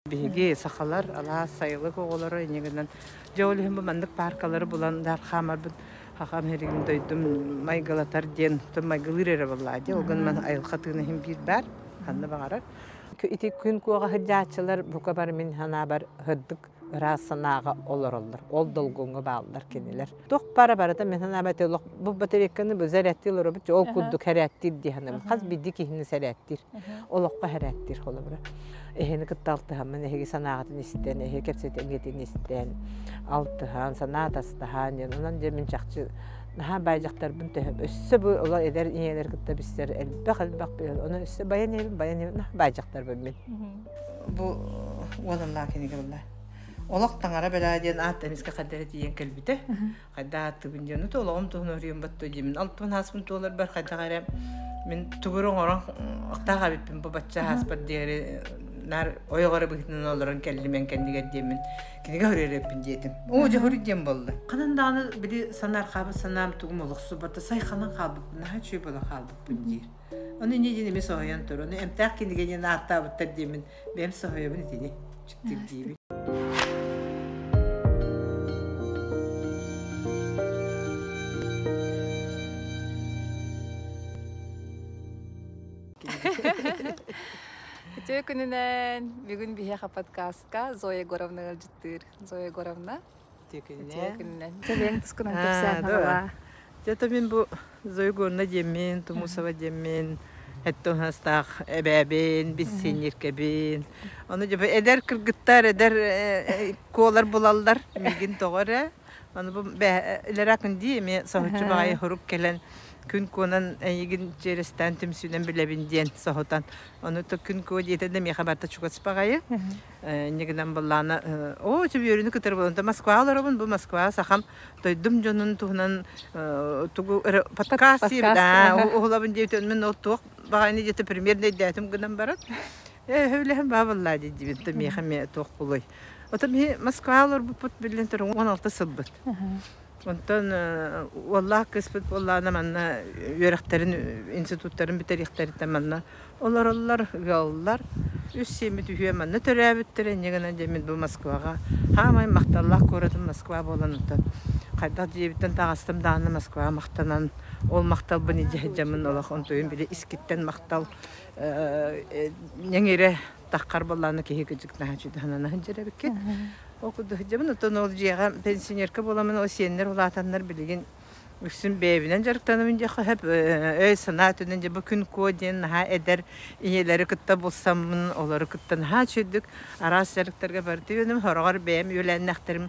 Биһиги сахалар алаас сайылык оҕолоро инньэ гынан дьэ ол иһин бу маннык пааркалары булан даархаамарбын хахам иһиригин дойдум майгылатар диэн майгылыыр эрэ буоллаа дии ол гынан айылҕа тыына иһин биир баар ханна баҕарар ити күн куоҕа сылдьааччылар бука бары мин санаабар сырдык ыраас санааҕа олороллор ол долгуҥҥа бааллар кинилэр туох бара барыта мин санаабар олох бу батарейканы бу зарядтыы олоробут ол курдук хэрээттиир дии саныыбын хас биирдии киһини сэрээттиир олоххо хэрээттиир холобура эһини кытта алтыһаммын эһиги санааҕытын истэн эһиги кэпсэтиҥҥитин истэн алтыһан санаа атастаһан диэн онон дьэ мин чахчы наһаа баай дьахтарбын төһө өссө бу олох эдэр ийэлэр кытта билсэр элбэх элбэх ону өссө баян иһэбин баян иһэбин наһаа баай дьахтарбын мин бу уоланнаах кинигэ буолла олох таҥара бэлээ диэн аат эмискэ хайда эрэ тиийэн кэлбитэ хайда ааттыыбын диэн ну олоҕум туһун оруйум батта диэмин алтыбын ааспын туоларбар хайдах эрэ мин тугу эрэ оҥорон охтоох эбиппин бу бачча ааспар диэри наар ойоҕо эрэ быһыытынан олорон кэллим эн кэннигэр диэммин кинигэ хоруйар эбиппин диэтим оо дьэ хоруй диэн буолла ханан даҕаны били санаархаабыт санаам тугум олохсубата сайханан хаалбыппын наһаа үчүгэй буолан хаалбыппын диир ону инньэ диэн эмиэ соһуйан турар ону эмтээх кинигэ диэн ааттаабыттар диэммин бэйэм соһуйабын итини дьиктиргиибин Үтүө күнүнэн! Бүгүн биһиэхэ подкастка Зоя Егоровна ыалдьыттыыр. Зоя Егоровна. Үтүө күнүнэн. Үтүө күнүнэн. Кэлиэҥ тускунан кэпсээн хаҕалаа. Дьэ, мин бу Зоя Егоровна диэммин, Тумусова диэммин, эттон хастаах эбээбин, биссиэнньиркэбин. Ону дьэ эдэр кыргыттар, эдэр куолар булаллар миигин тоҕо эрэ. Ону бу илэрээ күн дии эмиэ соһуччу баҕайы хорук кэлэн күн куонан эйигин чиэрэстээн түмсүүнэн билэбин диэн соһутан. Ону то күн куо диэтэ да миэхэ барта чугас баҕайы. Инньэ гынан былаана оо үөрүүнү кытары буолан Москва олоробун бу Москва сахам дойдум дьонун туһунан тугу подкаст да уһулабын диэбит мин ол туох баҕайыны диэтэ примерно өйдөөтүм гынан баран үлэһин баабыллаа диэбит да миэхэ эмиэ туох булуй Отон биһи Москва олорбуппут биллэн туран 16 сылбыт. Онтон уоллаах кыыспыт буоллаҕына манна үөрэхтэрин институттарын бүтэриэхтэриттэн манна олороллор, ыаллар. Үс сиэммит үһүө манна төрөөбүттэрэ, инньэ гынан дьэ мин бу Москваҕа хаамай махталлаах куоратым Москва буолан оттон хайдах дьиэбиттэн таҕыстым даҕаны Москваҕа махтанан ол махталбын илдьэ сылдьаммын олох онтуйум били искиттэн махтал ньэҥирэ таххар буоллаҕына киһи кыдьык наһаа чудаһанан сылдьар эбиккит. Ол курдук сылдьабын. Оттон ол дьиэҕэ пенсионерка буоламмын ол сиэннэр улаатаннар билигин үксүн бэйэбинэн дьарыктанабын диэххэ сөп. Өй-санаа өттүнэн дьэ бу күн куо диэн наһаа эдэр ийэлэри кытта булсаммын, олору кытта наһаа үчүгэйдик араас дьарыктарга барыта үөрэнэбин. Сороҕор бэйэм үөлээннэхтэрим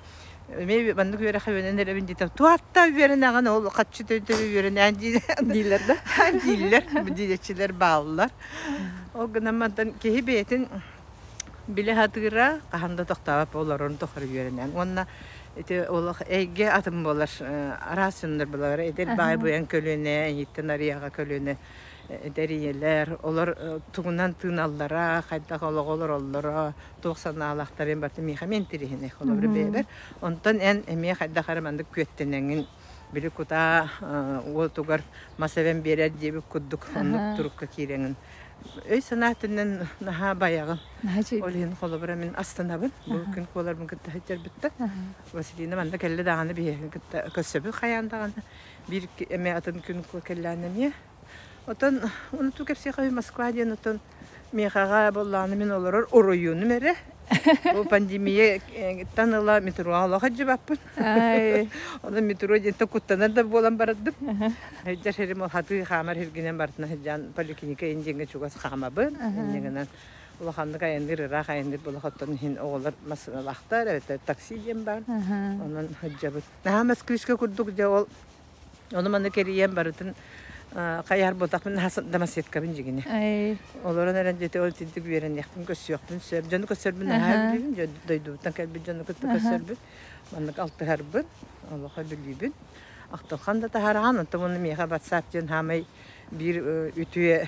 эмиэ маннык үөрэххэ үөрэнэн эрэбин диэтэ туатта үөрэнэҕин ол хаччы төбө үөрэнээн дииллэр да дииллэр диэччилэр бааллар ол гынан мантан киһи бэйэтин билэ сатыыра хаһан да тохтообот олорорун тухары үөрэнэн уонна ити олох эйгэ атын буолар араас дьоннор булар эдэр баай буйан көлүөнэ эйиттэн арыйаҕа көлүөнэ эдэр ийэлэр олор тугунан тыыналлара хайдах олоҕу олороллоро туох санаалаахтарын барыта миэхэ эмиэ интэриэһинэй холобура бэйэбэр онтон эн эмиэ хайдах эрэ маннык күөттэнэҥҥин били кутаа уотугар мас эбэн биэрэр диэбит курдук оннук турукка киирэҥин өй-санаа өттүнэн наһаа байаҕын. Ол иһин холобура мин астынабын. Бу күн куоларбын кытта сылдьарбыттан. Василина манна кэллэ даҕаны биһиэхин кытта көрсөбүт хайаан даҕаны. Биир эмэ атын күн куо кэллээн эмиэ. Отон ону ту кэпсиэхэ Москва диэн отон Миэхэҕэ буоллаҕына мин олорор оройуонум эрэ. Бу пандемияттан ыла метроҕа олох сылдьыбаппын. Онон метро диэнтэн куттанар да буолан бардым. Сылдьар сирим ол хатыы хаамар сиргинэн барытына сылдьан поликлиника индиҥҥэ чугас хаамабын. Инньэ гынан улаханнык айанныыр, ыраах айанныыр буолла оттон иһин оҕолор массыыналаахтар эбэтэр такси диэн баар. Онон сылдьабыт. Наһаа москвичка курдук дьэ ол Ону маны кэрийэн барытын хайаһар буолтахпын домоседкабын дьигини. Олорон эрэн дьэ ол итинтик үөрэниэхпин көрсүөхпүн сөп. Дьону көрсөрбүн наһаа билибин. Дойдубуттан кэлбит дьону кытта көрсөрбүн. Маннык алтыһарбын, олохо билиибин. Ахтылхан да таһараҕан, онтон уонна миэхэ WhatsApp диэн хаамай биир үтүө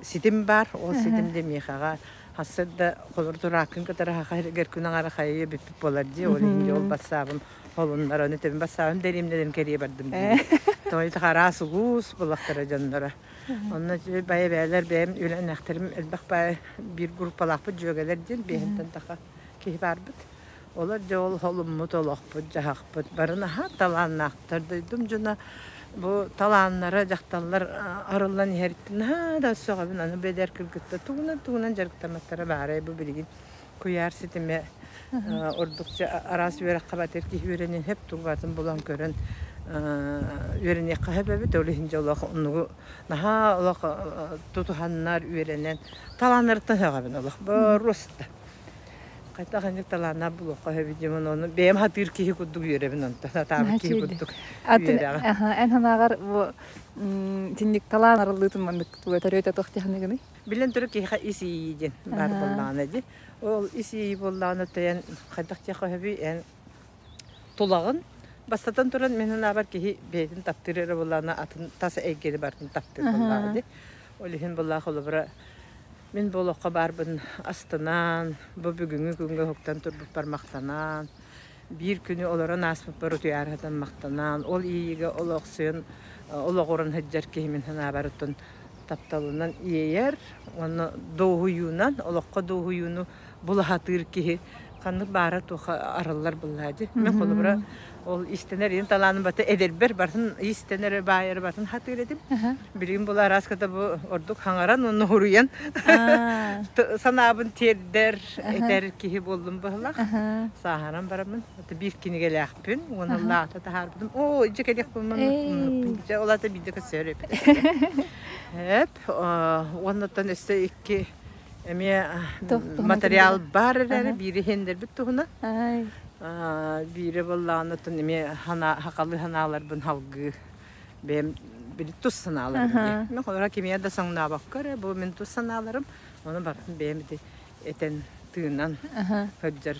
ситим баар. Ол ситим де миэхэҕэ хасса да холор турааккын кытары хаха күн аҥара хайыы бүппүт буолар дии. Ол иһин ол WhatsApp'ым Холуннаран үтэбин бассаабын дэриэмнэлэрин кэрийэ бардым дии. Тоҕо араас улуус булахтара дьонноро. Онно бая бээлэр бэйэм үлэнэхтэрим элбэх баай биир группалаахпыт дьүөгэлэр диэн биэһинтэн таха киһи баарбыт. Олор дьэ ол холуммут олохпут, дьаһахпыт бары наһаа талааннаахтар. Дойдум дьоно бу талааннара дьахталлар арыллан иһэриттэн наһаа да сөҕөбүн. Аны бэдэр кыргыттар тугунан-тугунан дьарыктамматтара баарай бу билигин куйаар ситимэ ордук араас үөрэххэ батыр киһи үөрэнин сөп тугатын булан көрөн үөрэниэххэ сөп эбит. Ол иһин дьэ олох оннугу наһаа олох тутуһаннар үөрэнэн талааннарыттан сөҕөбүн олох боруоста. Хайдах инник талааннаах булуохха сөбүй диэмин ону бэйэм хатыыр киһи курдук үөрэбин онтон сатаабыт киһи курдук үөрэҕин. Эн санааҕар бу тинник талаан арыллыытын маннык туга төрүөтэ туох дии Билэн турар киһиэхэ ис иэйии диэн баар буоллаҕына дии. Ол ис иэйии буоллаҕына тойон хайдах диэххэ сөбүй эн тулаҕын бастатан туран мин санаабар киһи бэйэтин таптыыр эрэ буоллаҕына атын тас эйгэни барытын таптыыр буоллаҕа дии. Ол иһин буоллаах холобура мин бу олоххо баарбын астынан, бу бүгүҥҥү күҥҥэ уһуктан турбуппар махтанан, биир күнү олорон ааспыппар утуйаарыһытан махтанан, ол иэйиигэ олохсуйан олоҕуран сылдьар киһи мин санаабар оттон тапталынан иэйэр уонна дуоһуйуунан, олоххо дуоһуйууну булаһатыыр киһи ханнык баара туоха арыллар буллаа дии. Мен холобура ол истэнэр иин талааным бата эдэрбэр бартын истэнэр баайар бартын хатыыр этим. Билигин була араската бу ордук хаҥаран уонна хуруйан санаабын тиэрдэр этэр киһи буоллум быһылах. Сааһаран бараммын биир кинигэлээхпин уонна лаата таһаарбытым. Оо, ичэ кэлиэхпин дьэ ол ата биирдэ көссөөр эппит. Эп уоннаттан өссө икки эмиэ материал бар эрээри биири хендербит туһунан. Биири боллаҕына эмиэ хахалы ханааларбын халгыы бэйэм били тус санааларым диye. Мен холора кимиэ да соҥнообокко эрэ бу мин тус санааларым ону барытын бэйэм ити этэн тыынан сылдьар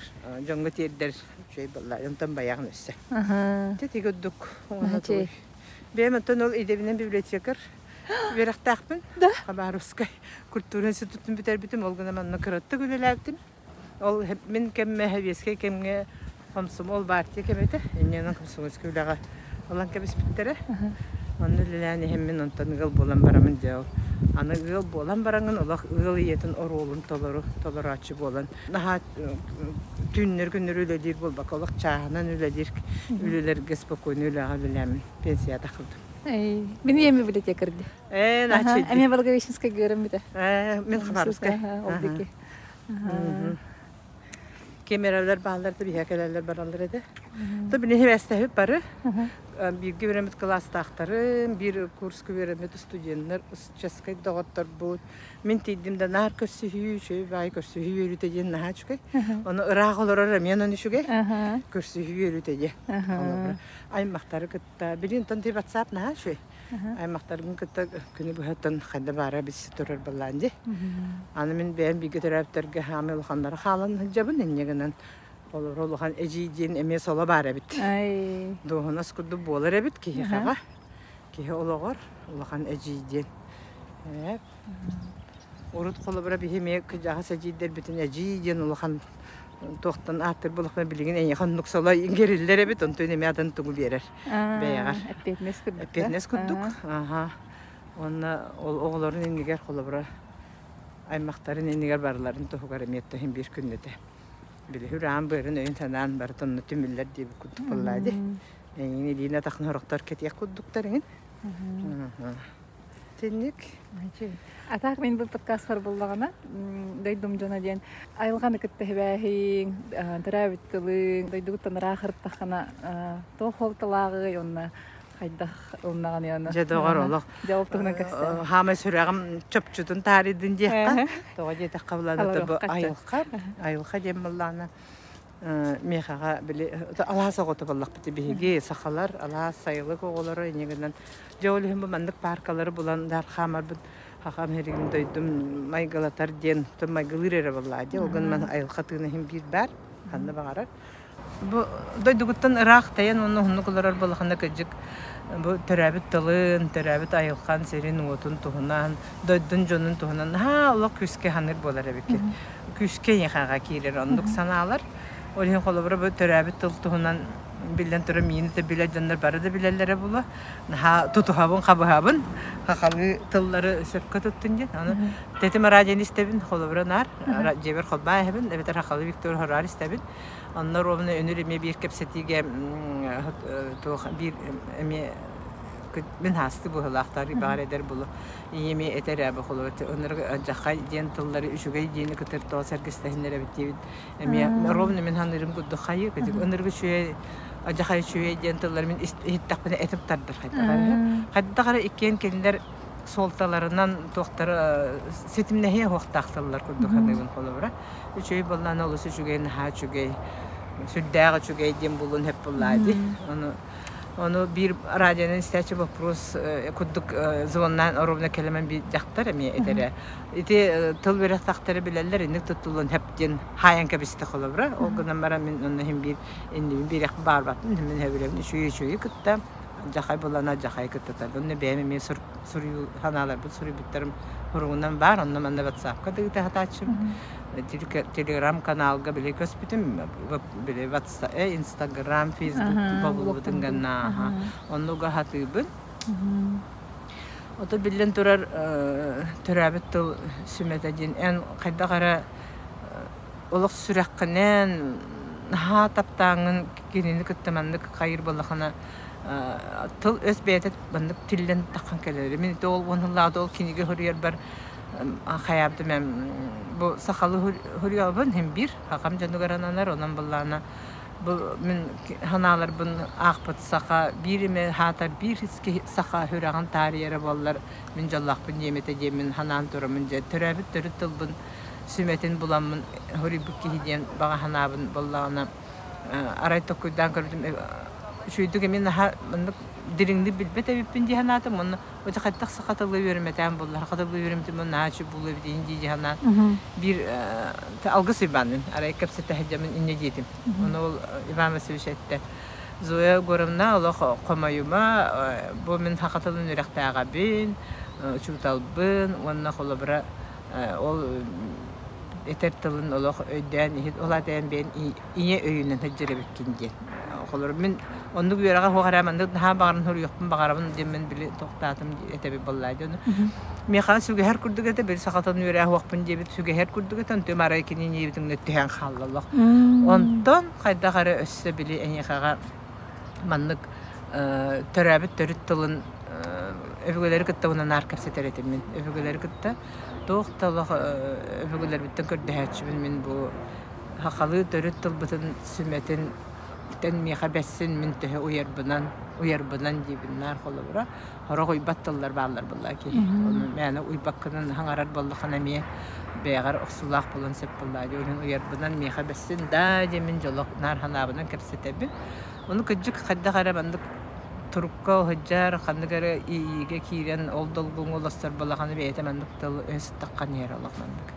дьоҥҥо тиэрдэр үчүгэй буолла онтон байаҕын өссө. Ити курдук уонна бэйэм оттон ол идэбинэн библиотекарь үөрэхтээхпин. Хабаровскай культура институтун бүтэрбитим ол гынан манна кыраттык үлэлээбитим. Ол мин кэммэ сэбиэскэй кэмҥэ комсомол партия кэмэ этэ. Инньэнэн комсомольскай үлэҕэ ылан кэбиспиттэрэ. Онно үлэлээн иһэммин онтон ыал буолан бараммын дьэ ол аны ыал буолан бараҥҥын олох ыал ийэтин оруолун толору толорооччу буолан наһаа түүннэр-күннэр үлэлиир буолбакка олох чааһынан үлэлиир үлэлэргэ спокойно үлэҕэ үлэлээммин пенсия тахсыбытым. Мин ийэм библиотекарь дии. Ээ, начи Эмиэ Благовещенскай гөрөм бүтэ. Ээ, мин Хабаровскай. Ол диэки. Кэмэрэлэр бааллар да биһиэхэ кэлэллэр бараллар этэ. То били хибээстэһит бары бииргэ үөрэммит кылаастаахтарым, биир курска үөрэммит студеннар, устчаскай доҕотторбут. Мин тиийдим да наар көрсүһүү, үчүгэй баай көрсүһүү үөрүүтэ диэн наһаа үчүгэй. Ону ыраах олорор эмиэ онон үчүгэй. Көрсүһүү үөрүүтэ диэн. Аймахтары кытта билин тон ти WhatsApp наһаа үчүгэй. Аймахтарбын кытта күнү быһаттан хайда баара билси турар балаан дии. Аны мин бэйэм бииргэ төрөөбүттэргэ хаамай улаханнара хаалан сылдьабын инньэ гынан олору улахан эдьиий диэн эмиэ соло баар эбит. Дуоһунас курдук буолар эбит киһиэхэҕэ. Киһи олоҕор улахан эдьиий диэн. Урут холобура биһи эмиэ кыдьаҕас эдьиийдэрбитин эдьиий диэн улахан туохтан ааттыыр буоллахпына билигин эйиэхэ оннук соло иҥэриллэр эбит онтон эмиэ атын тугу биэрэр бэйэҕэр эппиэтинэс курдук эппиэтинэс курдук аха уонна ол оҕолорун иннигэр холобура аймахтарын иннигэр барыларын туһугар эмиэ иһин биир күннэтэ били хүрээн быарын өйүн санаан барыта онно түмүллэр диэбит курдук буоллаа дии эйигин илиини атахын сорохтор кэтиэх курдуктар эҥин Итинник. Атаах мин бу подкастпар буллаҕына, дойдум дьоно диэн айылҕаны кытта тэбээһиҥ, төрөөбүт тылыҥ, дойдугуттан ыраах ырыттаххына туох суолталааҕый уонна хайдах ылынаҕыный ону? Дьэ доҕор олох Дьэ ол туһунан кэпсээ. Хаамай сүрэҕим чопчутун таарыйдын диэххэ. Тоҕо диэтэххэ булаана бу айылҕа, айылҕа диэн буоллаҕына миэхэҕэ били алаас оҕото буоллахпыт биһиги сахалар алаас сайылык оҕолоро инньэ гынан дьэ ол иһин бу маннык пааркалары булан дархаамарбын хахам иһиригин дойдум майгылатар диэн майгылыыр эрэ буоллаа дии ол гынан айылҕа тыына иһин биир баар ханна баҕарар бу дойдугуттан ыраах тэйэн уонна уһуннук олорор буоллаххына кырдьык бу төрөөбүт тылын төрөөбүт айылҕан сирин-уотун туһунан дойдун дьонун туһунан наһаа олох күүскэ саныыр буолар эбиккин күүскэ эйиэхэҕэ киирэр оннук санаалар. Ол иһин холобура бу төрөөбүт тыл туһунан Биллэн турар, миини да билэр дьоннор бары да билэллэрэ буолуо. Наһаа тутуһабын, хабыһабын, хахалыы тыллары сөпкө туттун диэн. Аны тэтим радионы истэбин, холобура наар, дьиэбэр холбаа иһэбин, эбэтэр хахалыы Виктор Хораар истэбин. Онно ровно үнүр эмиэ биир кэпсэтиигэ туох биир эмиэ мин хаасты быһыылаахтар баҕар эдэр булу ийэми этэр ээ бу холобур ынырык алдьархай диэн тыллары үчүгэй диэни кытары тоҕо сэргэстэһиннэр эбит диэбит эмиэ ровно мин саныырым курдук хайыы кытык ынырык үчүгэй алдьархай үчүгэй диэн тыллары мин иһиттэхпинэ этим тардар хайдах эрэ хайдах эрэ иккиэн кинилэр суолталарынан туохтара ситимнэһиэ уохтаах тыллар курдук саныыбын холобура үчүгэй буоллаҕына олус үчүгэй наһаа үчүгэй сүрдээх үчүгэй диэн булун сөп буоллаа дии ону Ону биир радионан истээччи боппуруос курдук звоннаан оруобуна кэлэмэн биир дьахтар эмиэ этэрэ. Ити тыл үөрэхтээхтэрэ билэллэр, инник туттуллан сөп диэн хаайан кэбистэ холобура. Ол гынан баран мин онно иһин биир иннибин биэриэхпин баҕарбаппын, мин сөбүлэбин үчүгэй үчүгэйи кытта дьахай булана дьахай кытта тарда. Онно бэйэм эмиэ суруйуу санааларбын суруйбуттарым суругунан баар, онно манна ватсапка да ыыта сатааччыбын. Телеграм-каналга били көспүтүм, били Инстаграм, Фейсбук бобуллубутун гынна оннуга хатыыбын. Ото биллэн турар төрөөбүт тыл сүмэтэ диэн эн хайдах эрэ олох сүрэххинэн наһаа таптааҥҥын кинини кытта маннык хайыр буоллахына тыл өс бэйэтэ маннык тиллэн таххан кэлэр. Мин ити ол уон ол кинигэ суруйарбар хайаабытым эм бу сахалыы суруйабын иһин биир хахам дьонугар ананар онон былаана бу мин санааларбын аахпыт саха биир эмэ хаатар биир саха сүрэҕин таарыйара буоллар мин дьоллоохпун диэм этэ диэммин санаан тураммын дьэ төрөөбүт төрүт тылбын сүмэтин буламмын суруйбут киһи диэн баҕа санаабын буоллаҕына арай толкуйдаан көрбүтүм үчүгэйдик эмиэ наһаа маннык дириҥник билбэт эбиппин дии санаатым уонна Ити хайдах саха тылы үөрэммэтээн буоллар, саха тылы үөрэммитим наһаа үчүгэй буолуо эбит дии дии санаан биир Алгыс Ивановна арай кэпсэтэ сылдьаммын инньэ диэтим. Ону ол Иван Васильевич эттэ: Зоя Егоровна олох хомойума, бу мин саха тылын үөрэхтээҕэбин, учууталбын уонна холобура ол этэр тылын олох өйдөөн иһит, ол аата эн бэйэн ийэ өйүнэн сылдьар эбиккин диэн. Холобур, мин оннук үөрэҕэ суох эрэ маннык наһаа баҕаран суруйуохпун баҕарабын диэммин били тохтоотум этэбит буоллаа дьону. Миэхэ сүгэһэр курдук этэ, били сахатын үөрэҕэ суохпун диэбит сүгэһэр курдук этэ, онтум арай кини ийэбитин түһэн хаалла олох. Онтон хайдах эрэ өссө били эйиэхэҕэ маннык төрөөбүт төрүт тылын өбүгэлэри кытта унанаар кэпсэтэр этим мин. Өбүгэлэри кытта туох да олох өбүгэлэрбиттэн көрдөһөөччүбүн мин бу Сахалыы төрүт тылбытын сүмэтин тэн миэхэ бэссин мин төһө уйарбынан уйарбынан диибин наар холобура сорох уйбат тыллар бааллар буоллаа киһи ону мээнэ уйбаккынан хаҥарар буоллаххына эмиэ бэйэҕэр охсуулаах буолан сөп буоллаа дии ол уйарбынан миэхэ бэссин даа диэммин дьоло наар санаабынан кэпсэтэбин ону кырдьык хайдах эрэ маннык турукка сылдьар ханнык эрэ иэйиигэ киирэн ол долгуҥҥа олорсор буоллаххына бэйэтэ маннык тыл өс таххан иһэр олох маннык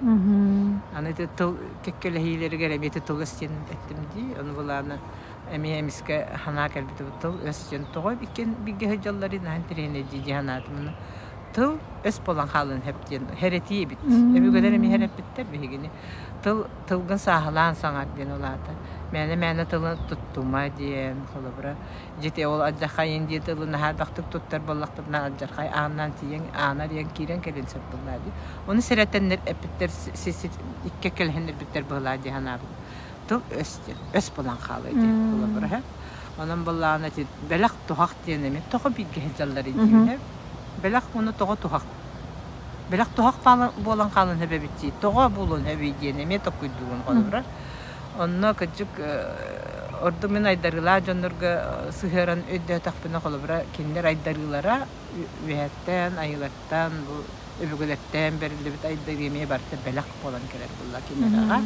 аны ити тыл кэккэлэһиилэригэр эмиэ ити тыл өс диэн эттим дии ону былаана эмиэ эмискэ санаа кэлбитэ бу тыл өс диэн тоҕо иккиэн бииргэ сылдьалларый наһаа интэриэһинэй дии дии санаатым уонна тыл өс буолан хаалыан сөп диэн хэрэтии эбит өбүгэлэр эмиэ хэрэппиттэр биһигини тыл тылгын сааһылаан саҥар диэн ол аата мээнэ-мээнэ тылы туттума диэн холобура дьити ол алдьархайын диэн тылы наһаа элбэхтик туттар буоллахпытына алдьархай ааннаан тиийэн аана диэн киирэн кэлин сөп буоллаа дии ону сэрэтэннэр эппиттэр икки кэлэһиннэрбиттэр быһылаа дии санаабыт тыл өс диэн өс буолан хаалыа диэн холобура онон буоллаҕына ити бэлэх туһах диэн эмиэ тоҕо бииргэ сылдьаллар диибин бэлэх уонна тоҕо туһах бэлэх туһах буолан хаалан сөбөбүт дии тоҕо буолуон сөбүй диэн эмиэ толкуйдуубун холобура онно кырдьык ордук мин айдарыылаах дьоннорго сыһыаран өйдөөтөхпүнэ холобура кинилэр айдарыылара үөһэттэн айыылартан бу өбүгэлэртэн бэриллибит айдарыы эмиэ барыта бэлэх буолан кэлэр буолла кинилэрэҕэ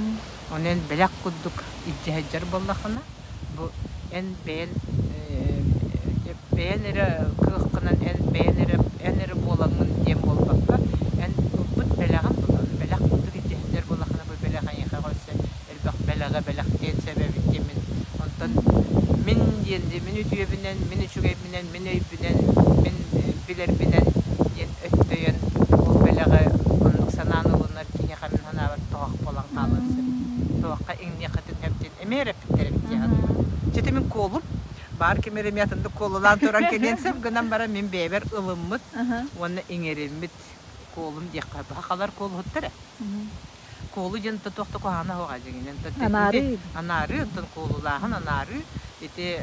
ону эн бэлэх курдук илдьэ сылдьар буоллаххына бу эн бэйэн бэйэн эрэ кыаххынан эн бэйэн эрэ эн эрэ буолаҥҥын диэн буолбакка эн ылбыт бэлэҕин бэлэх курдук илдьэ сылдьар буоллаххына бу бэлэх эйиэхэ өссө элбэх бэлэҕи бэлэхтиэн сөп эбит диэммин онтон мин диэн мин үтүөбүнэн мин үчүгэйбинэн мин өйбүнэн мин билэрбинэн диэн өттөйөн ол бэлэҕи оннук санаан ылынар киһиэхэ мин санаабар тоһох буолан хаалыан сөп туохха иҥниэххитин сөп диэн эмиэ эрэппиттэр эбит дии саныыбын. Чэ мин куолум. Баар ким эрэ атыннык куолулаан туран кэлиэн сөп гынан баран мин бэйэбэр ылыммыт уонна иҥэриммит куолум диэххэ сахалар куолуһуттар ээ. Куолу диэн туох да куһаҕана суоҕа дьиҥинэн. Анаарыы. Анаарыы, оттон куолулааһын анаарыы ити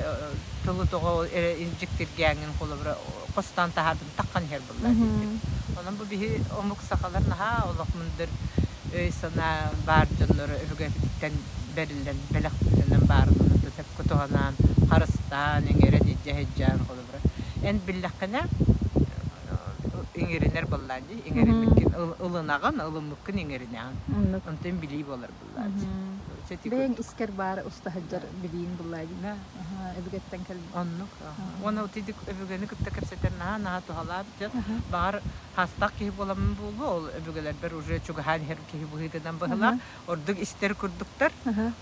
тылы тоҕо эрэ дьиктиргээҥҥин холобура хостоон таһаардым таххан иһэр буолла диэбит. Онон бу биһи омук сахалар наһаа олох мындыр өй-санаа баар дьоннору өбүгэбититтэн бэриллэн бэлэх быһыытынан баарын сөпкө туһанаан, харыстаан, иҥэрэн илдьэ сылдьан холобура эн биллэххинэ иҥэринэр буоллаа дии иҥэриммиккин ылынаҕын, ылыммыккын иҥэринэҕин. Онтон билии буолар буоллаа дии. Бэйэҥ искэр баар уста сылдьар билииҥ буоллаа дии. Өбүгэттэн кэлбит. Оннук. Уонна итидик өбүгэни кытта кэпсэтэр наһаа наһаа туһалаах. Баҕар хаастаах киһи буоламмын буолуо, ол өбүгэлэрбэр уже чугаһаан иһэр киһи быһыытынан быһылаах. Ордук истэр курдуктар.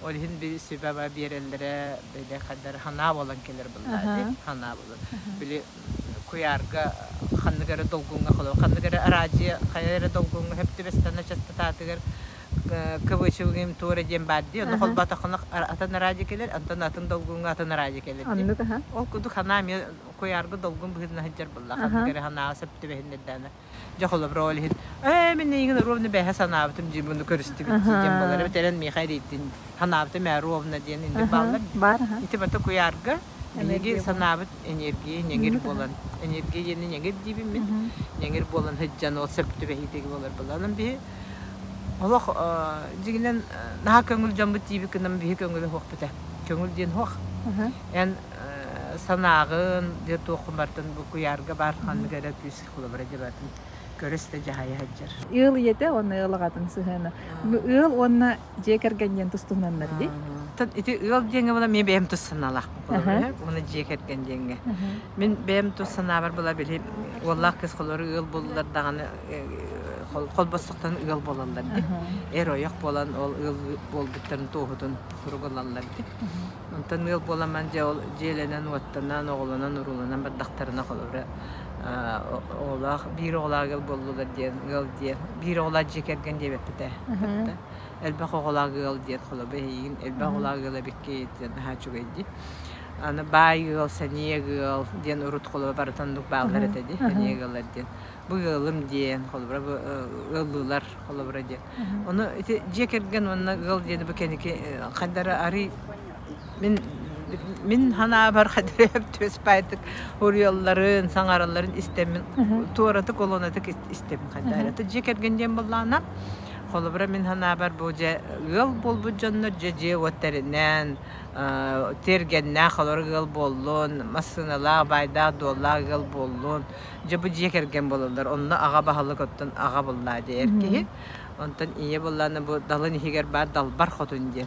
Ол иһин би сүбэ биэрэллэрэ били хандар ханаа буолан кэлэр буоллаа дии. Ханаа буолан. Били куйаарга ханнык эрэ долгуҥҥа холобур ханнык эрэ араадьыйа хайа эрэ долгуҥҥа сөп түбэстэнэ частотатыгар КВЧ-им туора диэн баар дии ону холботоххуна атын араадьыйа кэлэр онтон атын долгуҥҥа атын араадьыйа кэлэр дии ол курдук санаа эмиэ куйаарга долгун быһыытынан сылдьар буолла ханнык эрэ санааҕа сөп түбэһиннэрдээнэ дьэ холобура ол иһин ээ мин эйигин ровно бэһэ санаабытым дии буну көрүстүбүт дии диэн буолар эбит эрэн миэхэ эрийдин санаабытым ээ ровно диэн инник бааллар ити барыта куйаарга Биһиги санаабыт энергия ньэҥир буолан, энергия диэни ньэҥир диибин мин, ньэҥир буолан сылдьан ол сөп түбэһиитиги буолар буолла. Биһи олох дьиҥинэн наһаа көҥүл дьоммут диибит гынан биһи көҥүлэ суохпут ээ. Көҥүл диэн суох. Эн санааҕын, дьэ туоххун барытын бу куйаарга баар ханнык эрэ күүс холобура дьэ барытын көрө-истэ дьаһайа сылдьар. Ыал ийэтэ уонна ыал аҕатын сыһыана. Ыал уонна дьиэ кэргэн диэн тус-туһунаннар дии. Ити ыал диэҥҥэ була мин бэйэм тус санаалаахпын уонна дьиэ кэргэн диэҥҥэ. Мин бэйэм тус санаабар була били уоллаах кыыс холору ыал буоллулар даҕаны холбоссохтон ыал буолаллар дии. Эр-ойох буолан ол ыал буолбуттарын туоһутун сурук ылаллар дии. Онтон ыал буоламан дьэ ол дьиэлэнэн-уоттанан, оҕолонон-урууланан бардахтарына холобура оҕолоох биир оҕолоох ыал буоллулар диэн ыал диэн биир оҕолоох дьиэ кэргэн диэбэппит ээ. Элбэх оҕолоох ыал диэн холобура эһиигин элбэх оҕолоох ыал эбиккит диэн наһаа үчүгэй дии. Аны баай ыал, сэниэ ыал диэн урут холобура барыта оннук бааллар этэ дии, сэниэ ыаллар диэн. Бу ыалым диэн, холобура бу ыаллыылар холобура диэн. Ону ити дьиэ кэргэн уонна ыал диэни бу кэнники хайдара арый мин мин санаабар хайдара түөспаайтык уруйалларын, саҥаралларын истэммин туоратык олонатык истэбин хайдара. Дьиэ кэргэн диэн буоллаҕына, холобура мин санаабар бу дьэ ыал буолбут дьоннор дьэ дьиэ-уот тэринэн, тиэргэннээх олору ыал буоллун, массыыналаах, баайдаах-дуоллаах ыал буоллун, Дьэ бу дьиэ кэргэн буолаллар. Онно аҕа баһылык оттон аҕа буллаа дии эр киһи. Онтон ийэ буллаана бу далын иһигэр баар далбар хотун диэн.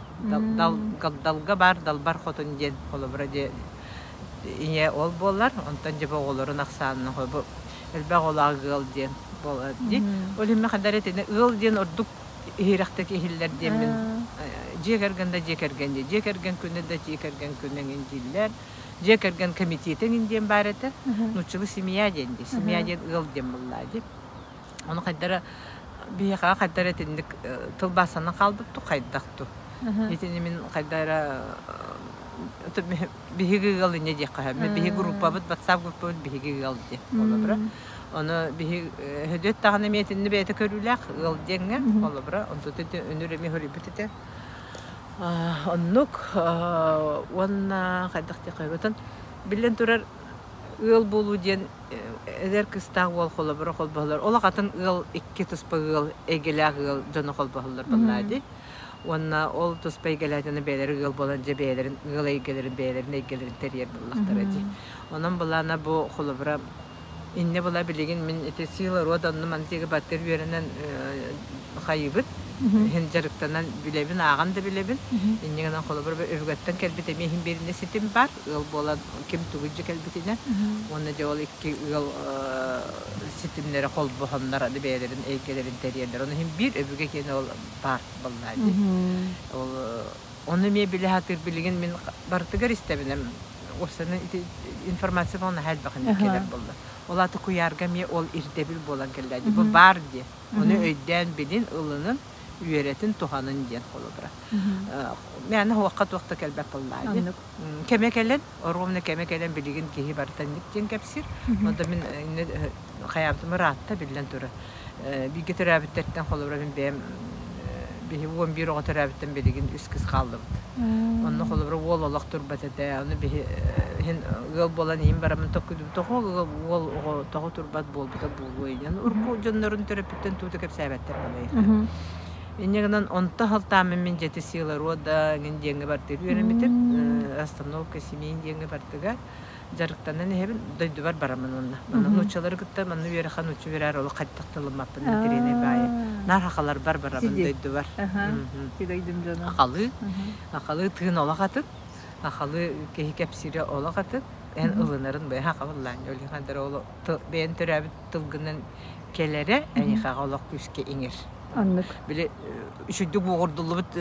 Дал, далга баар далбар хотун диэн холобура дьэ ийэ ол буолар. Онтон дьэ бу оҕолорун ахсаанын бу элбэх оҕолоох ыал диэн буолар дии. Ол иһин хандар этини ыал диэн ордук иһирэхтик иһиллэр диэммин дьиэ кэргэн да дьиэ кэргэн дии. Дьиэ кэргэн күнэ да дьиэ кэргэн күнэ эҥин дииллэр. Дьиэ кэргэн комитета эҥин диэн баар этэ. Нууччалыы семья диэн дии. Семья диэн ыал диэн буоллаа дии. Ону хайдара биһиэхэ хайдара итинник тылбаастанан хаалбыт ту хайдах ту. Итини мин хайдара биһиги ыал инньэ диэххэ сөп. Биһиги группабыт, WhatsApp группабыт биһиги ыал диэн холобура. Ону биһи Хөдүөт даҕаны эмиэ итинни бэйэтэ көрүүлээх ыал диэҥҥэ холобура. Онтут үнүр эмиэ хөрүйбүт этэ. Оннук уонна хайдах диэххэ отон биллэн турар ыал буолуу диэн эдэр кыыстаах уол холобура холбоһоллор. Олох атын ыал икки туспа ыал эйгэлээх ыал дьоно холбоһоллор буоллаа дии. Уонна ол туспа эйгэлээх дьоно бэйэлэрэ ыал буолан дьэ бэйэлэрин ыал эйгэлэрин бэйэлэрин эйгэлэрин тэрийэр буоллахтара дии. Онон былаана бу холобура Иннэ була билигин мин ити сила рода онно мантыга баттыр үөрэнэн хайыбыт. Иһин дьарыктанан билэбин, ааҕан да билэбин. Инньэ гынан холобур өбүгэттэн кэлбит эмиэ иһин биэринэ ситим бар. Ыал буолан ким тугу дьэ кэлбитинэ. Уонна дьэ ол икки ыал ситимнэрэ холбоһоннор аны бэйэлэрин эйгэлэрин тэрийэллэр. Ону иһин биир өбүгэ киэнэ ол баар буоллаа дии. Ол ону эмиэ билэ сатыыр билигин мин барытыгар истэбинэм уопсайынан ити информация буолан наһаа элбэх инник кэлэр буолла. Ол аата куйаарга эмиэ ол ирдэбил буолан кэллэ дии. Бу баар дии. Ону өйдөөн билин, ылынын. Үөрэтин, туһанын диэн холобура. Мээнэ хуохха туох да кэлбэт буоллаа дии. Кэмэ кэлэн, оруобуна кэмэ кэлэн билигин киһи барыта инник диэн кэпсиир. Онто мин хайаабытым ыраатта биллэн турар. Бииргэ төрөөбүттэртэн холобура мин бэйэм биһи 11 оҕо төрөөбүттэн билигин үс кыс хааллыбыт. Онно холобура уол олох турбат этэ. Ону биһи иһин ыал буолан иһин бараммын токкуйдум. Тоҕо уол оҕо тоҕо турбат буолбута буолуой диэн. Урукку дьоннорун төрөппүттэн тугу кэпсээбэттэр балай. Инньэ гынан онто халтааммын мин дьэти сила рода эҥин диэҥҥэ бардыыр үөрэммитим. Остановка семейн диэҥҥэ бардыга дьарыктанан иһэбин дойдубар бараммын уонна. Манна нууччалары кытта манна үөрэххэ нуучча үөрээр олох хайдах тылыммаппын интэриэнэй баайы. Наар хахаларбар барабын дойдубар. Дойдум дьоно. Хахалыы. Хахалыы тыын олох атын. Хахалыы киһи кэпсиирэ олох атын. Эн ылынарын быһа хабыллаан Өлүөхэнтэр ол бэйэн төрөөбүт тылгынан кэлэрэ эйиэхэҕэ олох күүскэ иҥэр. Оннук. Били үчүгдүк буоҕурдуллубут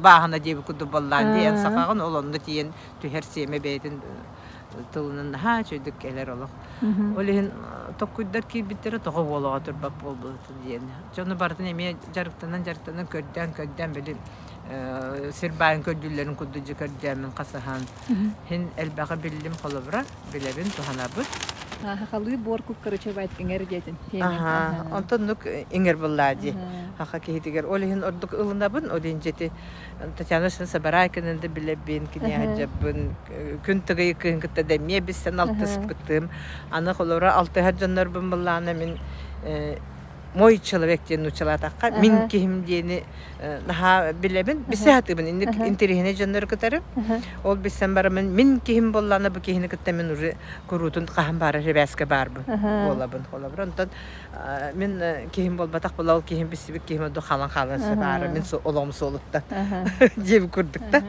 бааһына диэбит курдук баллаан диэн сахаҕын ол онно тиийэн түһэр сиэмэ бэйэтин тылынан наһаа үчүгдүк кэлэр олох. Ол иһин токкуйдар киирбиттэрэ тоҕо буолаҕа турбат буолбут диэн. Дьону барытын эмиэ дьарыктанан-дьарыктанан көрдөөн-көрдөөн били сир баайын көрдүүллэрин курдук дьэ көрдөөммүн хасыһан Һин элбэҕи биллим холобура, билэбин, туһанабыт. Хахалыы буор куккарыча баайт иҥэр диэтин. Аха, онтон иҥэр буллаа дии. Хаха киһитигэр ол иһин ордук ылынабын, ол иһин дьэти Татьяна Васильевна Сабарайкинын да билэбин, киниэһэдьэбин, күн тыгый кыһын кытта да эмиэ билсэн алтыспытым. Аны холобура алтыһар дьоннорбун буллаана мин мой человек диэн нууччалаатахха мин киһим диэни наһаа билэбин билсэ сатыыбын инник интэриэһинэй дьоннору кытары ол билсэн бараммын мин киһим буоллаҕына бу киһини кытта мин уже куруутун хаһан баара сибээскэ баарбын буолабын холобур онтон мин киһим буолбатах була ол киһим билсибит киһим ордук халан хаалан баара мин олоҕум суолуттан диэбит курдук да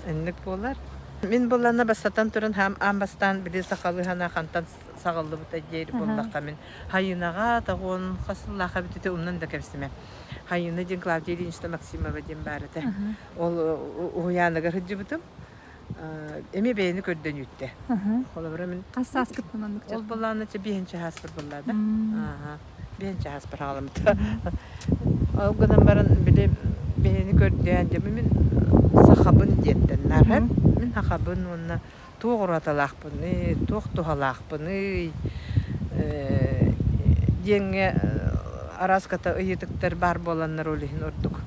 инник буолар мин буоллаҕына бастатан туран аан бастаан били сахалыы санаа хантан саҕыллыбыта диэри буоллахха мин Хайынаҕа тоҕуон хас сыллаах эбит этэ умнан да кэбистим Хайына диэн Клавдия Ильинична Максимова диэн баар этэ. Ол уһуйааныгар сылдьыбытым. Эмиэ бэйэни көрдөн үүттэ. Холобура мин Хас сааскыттан оннук Ол былаана чэ биэһинчи сааспар буоллаада. Ааха. Биэһинчи сааспар хаҕаламмыта. Ол гынан баран били бэйэни көрдөөн дьэ мин сахабын диэттэн наар мин сахабын уонна туох ураталаахпыный, туох туһалаахпыный диэҥҥэ араас ката ыйытыктар баар буоланнар ол иһин ордук.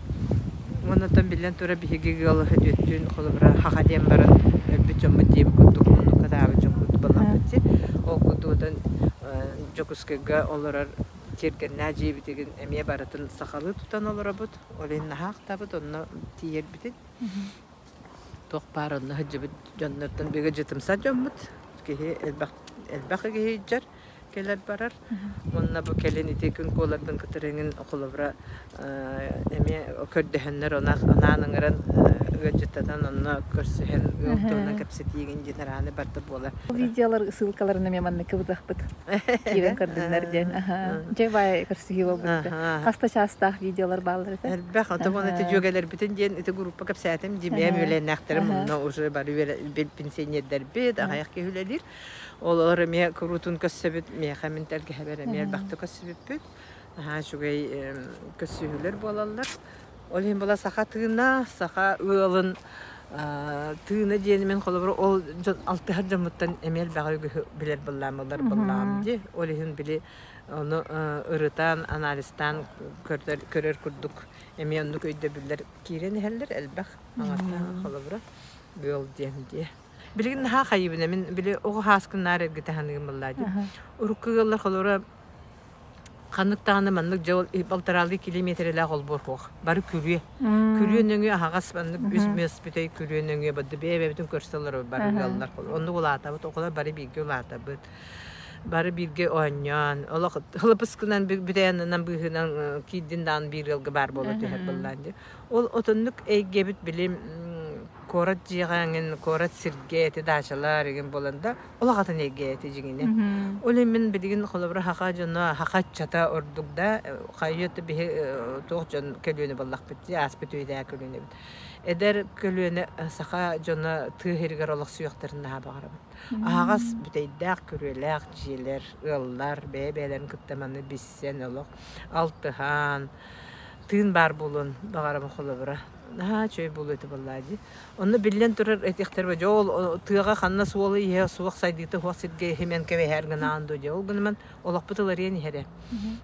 Оннуттан биллэн турар биһиги ыал Өдүөттүүн холобура хаха диэн баран өлбүт дьоммут диэбит курдук оннукка таабыт дьон курдук буоллахпыт дии. Ол курдугутун Дьокуускайга олорор тиэргэннээх дьиэбитигин эмиэ барытын сахалыы тутан олоробут. Ол иһин наһаа ахтабыт онно тиийэрбитин. Туох баар онно сылдьыбыт дьоннортон бигэ дьытымсар дьоммут. Киһи элбэх элбэх киһи илдьэр, кэлэр-барар. Уонна бу кэлин ити күн куоларбын кытары эҥин холобура эмиэ көрдөһөннөр онах анаан ыҥыран ыалдьыттатан онно көрсүһэн ыал туһунан кэпсэтиигин диэн арааны барда буолар. Видеолар ссылкаларын эмиэ маннык кыбытыахпыт. Киирэн көрдүннэр диэн. Дьэ баай көрсүһүү буолбут. Хас да чаастаах видеолар бааллар этэ. Элбэх. Ото уонна ити дьүөгэлэрбитин диэн ити группа кэпсээтим. Димиэм үөлэннээхтэрим онно уже бары пенсионердэрбит, аҕыйах киһи үлэлиир. Олор эмиэ куруутун көрсөбүт. Миэхэ мин тэлгэһэбэр эмиэ элбэхтэ көрсүбүппүт. Наһаа үчүгэй көрсүһүүлэр буолаллар. Ол иһин була саха тыына, саха ыалын тыына диэни мин холобур ол дьон алтыһар дьоммуттан эмиэ элбэҕи үгүһү билэр быллаам ылар быллаам дии. Ол иһин били ону ырытан, анализтаан көрдөр, көрөр курдук эмиэ оннук өйдөбүллэр киирэн иһэллэр элбэх аҥардаа холобура ыал диэн дии. Билигин наһаа хайыбына мин били оҕо хааскыннаар эргитэ саныым быллаа дии. Урукку ыаллар холобура Ханнык даҕаны маннык дьэ ол балтараалыы километрэлээх олбуор суох. Бары күрүө. Күрүө нөҥүө аһаҕас маннык үс мөс бүтэй күрүө нөҥүө бады бэйэ-бэйэбитин көрсө олорор бары ыаллар. Оннук улаатабыт, оҕолор бары бииргэ улаатабыт. Бары бииргэ оонньоон, олох хылыпыскынан бүтэй аннынан быыһынан киирдин даҕаны биир ыалга баар буола түһэр быллаан дии. Ол отоннук эйгэбит били куорат дьиэҕэ эҥин, куорат сиргэ эти даачалар игин буолан да улахан эйгэ этэ дьиҥинэ. Ол иһин мин билигин холобура хаха дьоно, хаха ыччата ордук да, хайыа да биһи туох дьон көлүөнэ буоллахпыт дии, ааспыт үйэтээҕи көлүөнэбит. Эдэр көлүөнэ саха дьоно тыа сиригэр олохсуйуохтарын наһаа баҕарабын. Аһаҕас бүтэйдээх күрүөлээх дьиэлэр, ыаллар бэйэ-бэйэлэрин кытта маны билсэн олох алтыһан. Тыын баар буолуон баҕарабын холобура. Наһаа үчүгэй буолуо этэ буоллаа дии. Онно биллэн турар этиэхтэр дьэ ол тыаҕа ханна суола-ииһэ суох сайдыыта суох сиргэ иһимэн кэбиһээр гынаан дуо дьэ. Ол гынан олохпут уларыйан иһэрэ.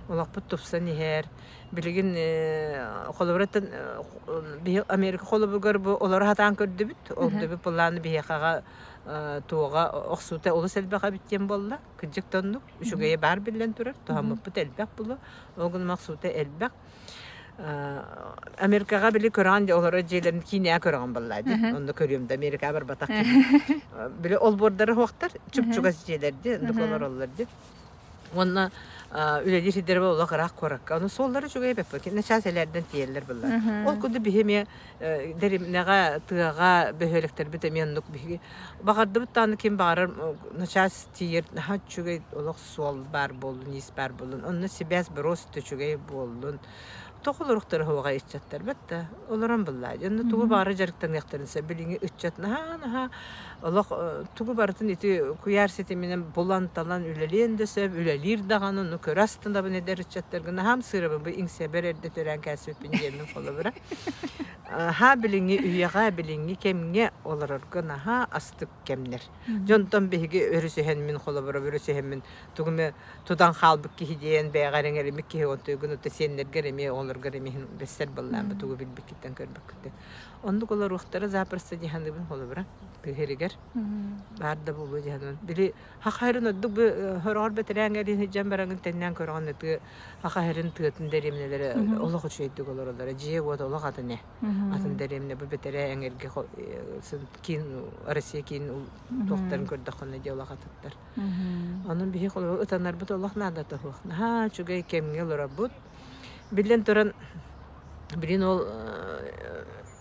Олохпут тупсан иһэр. Билигин холобура биһи Америка холобугар бу олоро сатаан көрдүбүт. Ол дөбү былааны биһиэхэҕэ туоҕа охсуута олус элбэх эбит диэн буолла. Кырдьык да оннук. Үчүгэйэ баар биллэн турар. Туһаммыппыт элбэх булу. Ол гынан охсуута элбэх. Америкаҕа били көрөҕүн дьэ олорор дьиэлэрин киинэҕэ көрөҕүн баллаа дии. Онно көрүөм да Америкаҕа барбатах киһи. Били олбуордара суохтар, чуп-чугас дьиэлэр дии, оннук олороллор дии. Уонна үлэлиир сирдэрэ олох ыраах куоракка. Ону суоллара үчүгэй эбэппит. Начаас элээрдэн тиийэллэр быллар. Ол курдук биһи эмиэ дэримнэҕэ, тыаҕа бөһүөлэктэрбит эмиэ оннук биһиги баҕардыбыт даҕаны ким баҕарар начаас тиийэр наһаа үчүгэй олох суол баар буоллун, иис баар буоллун. Онно сибээс боруос үчүгэй буоллун. Тоҕо олоруохтара уһуоҕа ыччаттар бэтта олорон буллаа. Онно тугу баҕара дьарыктаныахтарын сөп. Билиҥҥи ыччат наһаа-наһаа олох тугу барытын ити куйаар ситиминэн булан-талан үлэлиэн да сөп, үлэлиир даҕаны, ону көрө астынабын эдэр ыччаттарга наһаам сыырабын бу иҥсэбэр эрдэ төрөөн кээспиппин диэммин холобура. Аһаа билиҥҥи үйэҕэ, билиҥҥи кэмҥэ олорорго наһаа астык кэмнэр. Дьонтон биһиги өрүсүһэн мин холобура өрүсүһэммин тугу эмэ тутан хаалбыт киһи диэн бэйэҕэ эрэҥэриммит киһи онтуйгун утта сиэннэргэр эмиэ оҕолоргор эмиэ бэссэр баллаан тугу билбиккиттэн көрбүккүттэн. Оннук олоруохтара запросто дии саныыбын холобура тыһырыгар баар да буолуо дии саныыбын. Били хахайрын ордук бу хороҕор бэтэрээҥҥэ сылдьан бараҥын тэннээн көрөҕүн ытыы хахайрын тыатын дэриэбинэлэрэ олох үчүгэйдик олороллоро дьиэ-уот олох атын ээ. Атын дэриэбинэ бу бэтэрээ эҥэргэ киин Россия киин туохтарын көрдөххүнэ дьэ олох атыттар. Онон биһи холобур ытанарбыт олох наадата суох. Наһаа үчүгэй кэмҥэ олоробут. Биллэн туран, билин ол